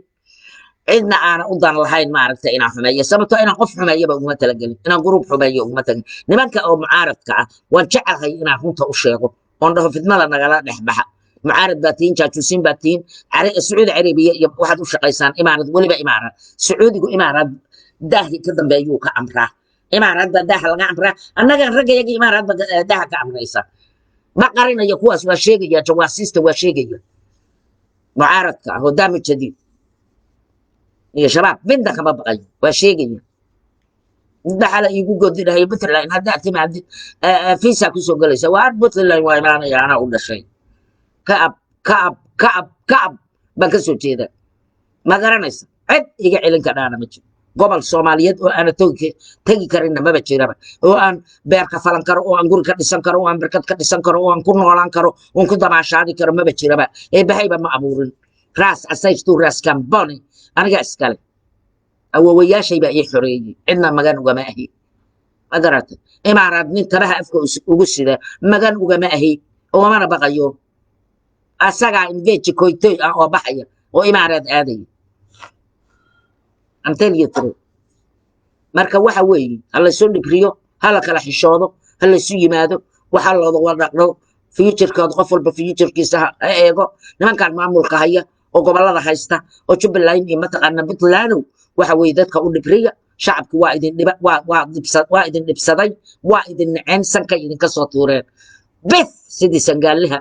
cidna aana u dan lahayn, maaragta, inaan xumeeyo. Sababtoo inaan qof xumeeyaba uguma talagelin, inaan group xumeeyo uguma talagelin. Nimanka oo mucaaradka ah waan jecelahay inaan runta u sheego oon dhaho: fidmada nagala dhex baxa, mucaarad baa tihiin, jaajuusiin baa tihiin, Sacuudi Carabiya iyo waxaad u shaqaysaan Imaarad, weliba Imaarad Sacuudigu. Imaarad daahi ka dambeeyuu ka amraa, Imaarad baa daaha laga amraa. Annagan ragga yaga Imaarad ba daaha ka amraysa. Ma qarinayo kuwaas, waa sheegaya. Jawaasiista waa sheegaya, mucaaradka ah oo daami jadiid iyo Shabaab midna kama baqayo, waa sheegaya. Midna xala iigu godi dhahay: Puntland haddaad timaadid visa kusoo gelaysa. Waa Puntland, waa imaanaya, anaa u dhashay. Ka'ab, ka'ab, ka'ab, ka'ab baan ka soo jeeda, ma garanaysa? Cid iga celin kadhaana ma jiro. Gobol Soomaaliyeed oo aana tegi karinna maba jiraba, oo aan beer ka falan karo, oo aan guri ka dhisan karo, oo aan barkad ka dhisan karo, oo aan ku noolaan karo, oon ku damaashaadi karo maba jiraba. Eebbahayba ma abuurin. Raas Casayr, Raas Kamboni aniga iskale, awowayaashay baa ii xoreeyey, cidna magan ugama ahi, ma garatay? Imaaraad nin tabaha afka ugu sida magan ugama ahi, ugamana baqayo. Asagaa inveji koytoy ah oo baxaya oo Imaaraad aadaya. I'm telling you true. Marka waxa weeye, ha laysu dhibriyo, ha la kala xishoodo, ha laysu yimaado, waxa looda wada dhaqdo futurekooda. Qof walba futurekiisa ha eego. Nimankan maamulka haya oo gobolada haysta oo Jubbaland iyo mataqaana Puntlandow, waxa weeye dadka u dhibriya. Shacabku waa idin dhiba, waa idin dhibsaday, waa idin naceen, sankay idinka soo tuureen bif sidii sangaaliha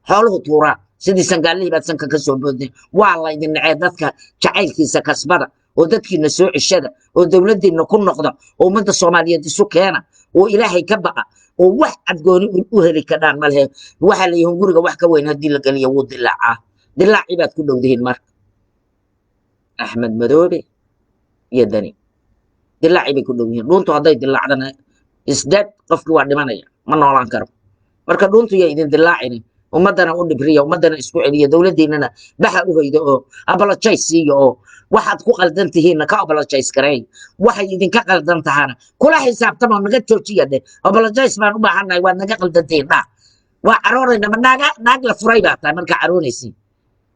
xooluhu tuuraan. Sidii sangaalihii baad sanka ka soo boodeen. Waa la idin nacee. Dadka jacaylkiisa kasbada oo dadkiina soo ceshada oo dowladdiina ku noqda oo ummadda Soomaaliyeed isu keena oo Ilaahay ka baqa oo wax cadgooni u heli kadhaan ma lehe. Waxaa la yihi guriga wax ka weyn haddii la geliyo wuu dilaacaa. Dilaacii baad ku dhowdihiin. Marka Axmed Madoobe iyo Dani dilaacii bay ku dhow yihiin. Dhuuntu hadday dilaacdana isdead, qofkii waa dhimanaya, ma noolaan karo. Marka dhuuntu yaa idin dilaacini. Ummaddana u dhibriya, ummaddana isku celiya, dowladdiinana baxa u hoyda oo apologize siiya oo waxaad ku qaldan tihiinna ka apologize gareey, waxay idinka qaldan tahana kula xisaabtama. Naga joojiya dheh, apologize baan u baahannahay, waad naga qaldan tihiin dhah. Waa caroorayna ma naaga naag la furay baa tahay? Markaa caroonaysiin,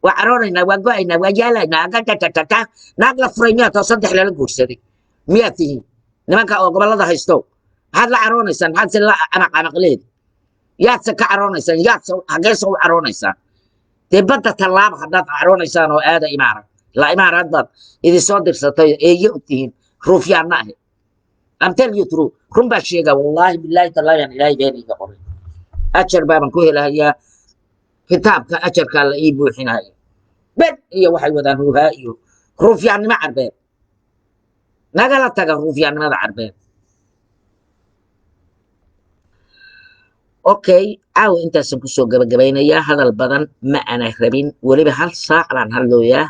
waa caroonaynaa, waa go-aynaa, waa yaalaynaa. Gagatata, naag la furay miyaa tao saddex lala guursaday miyaad tihiin? Nimanka oo gobolada haysto maxaad la caroonaysaan? Maxaad se la camaqcamaqleed? Yaadse ka caroonaysaan? Yaadse xageese u caroonaysaan? Dee badda tallaaba haddaad caroonaysaan oo aada Imaarad. La Imaarad baad idin soo dirsatay, eeye u tihiin, ruufyaanna ahe. I'm tell you true, run baa sheega. Wallaahi, bilaahi, tallaahi aan Ilaahay been iga qoray, ajar baaban ku helahayaa. Kitaabka ajarkaa la ii buuxinayo. Ben iyo waxay wadaan huhaa iyo ruufyaannimo Carbeed. Nagala taga ruufyaannimada Carbeed. Okay, caawa intaasan kusoo gabagabaynayaa. Hadal badan ma ana rabin, weliba hal saac baan hadlooyaa.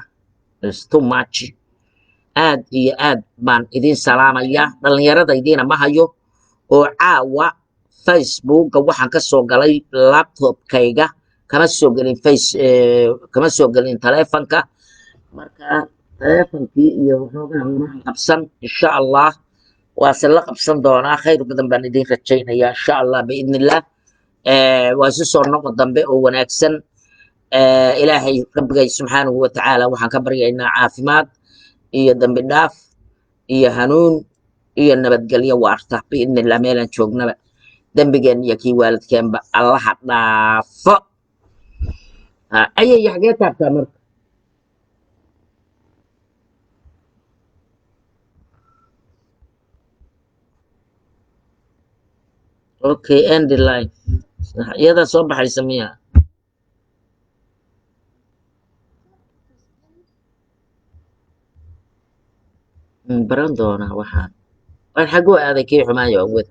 It's too much. Aad iyo aad baan idin salaamayaa. Dhallinyaradaydiina ma hayo oo caawa Facebooka waxaan ka soo galay laptopkayga, kama soo gelin face, kama soo gelin taleefanka. Marka taleefankii iyo waxoogaa lama qabsan. Insha Allah waase la qabsan doonaa. Khayr badan baan idin rajaynayaa, insha Allah, biidnillah. Waa isu soo noqo dambe oo wanaagsan. Ilaahay rabbigay subxaanahu wa tacaala waxaan ka baryaynaa caafimaad iyo dambi dhaaf iyo hanuun iyo nabadgelyo waarta, biidnillah. Meelaan joognaba dembigeen iyo kii waalidkeenba Allaha dhaafo. Ayay xagee taabtaa marka? Okay, end live. Iyadaa soo baxaysa miya? Baran doonaa. Waxaan waan xaguu aaday kii xumaayo awad.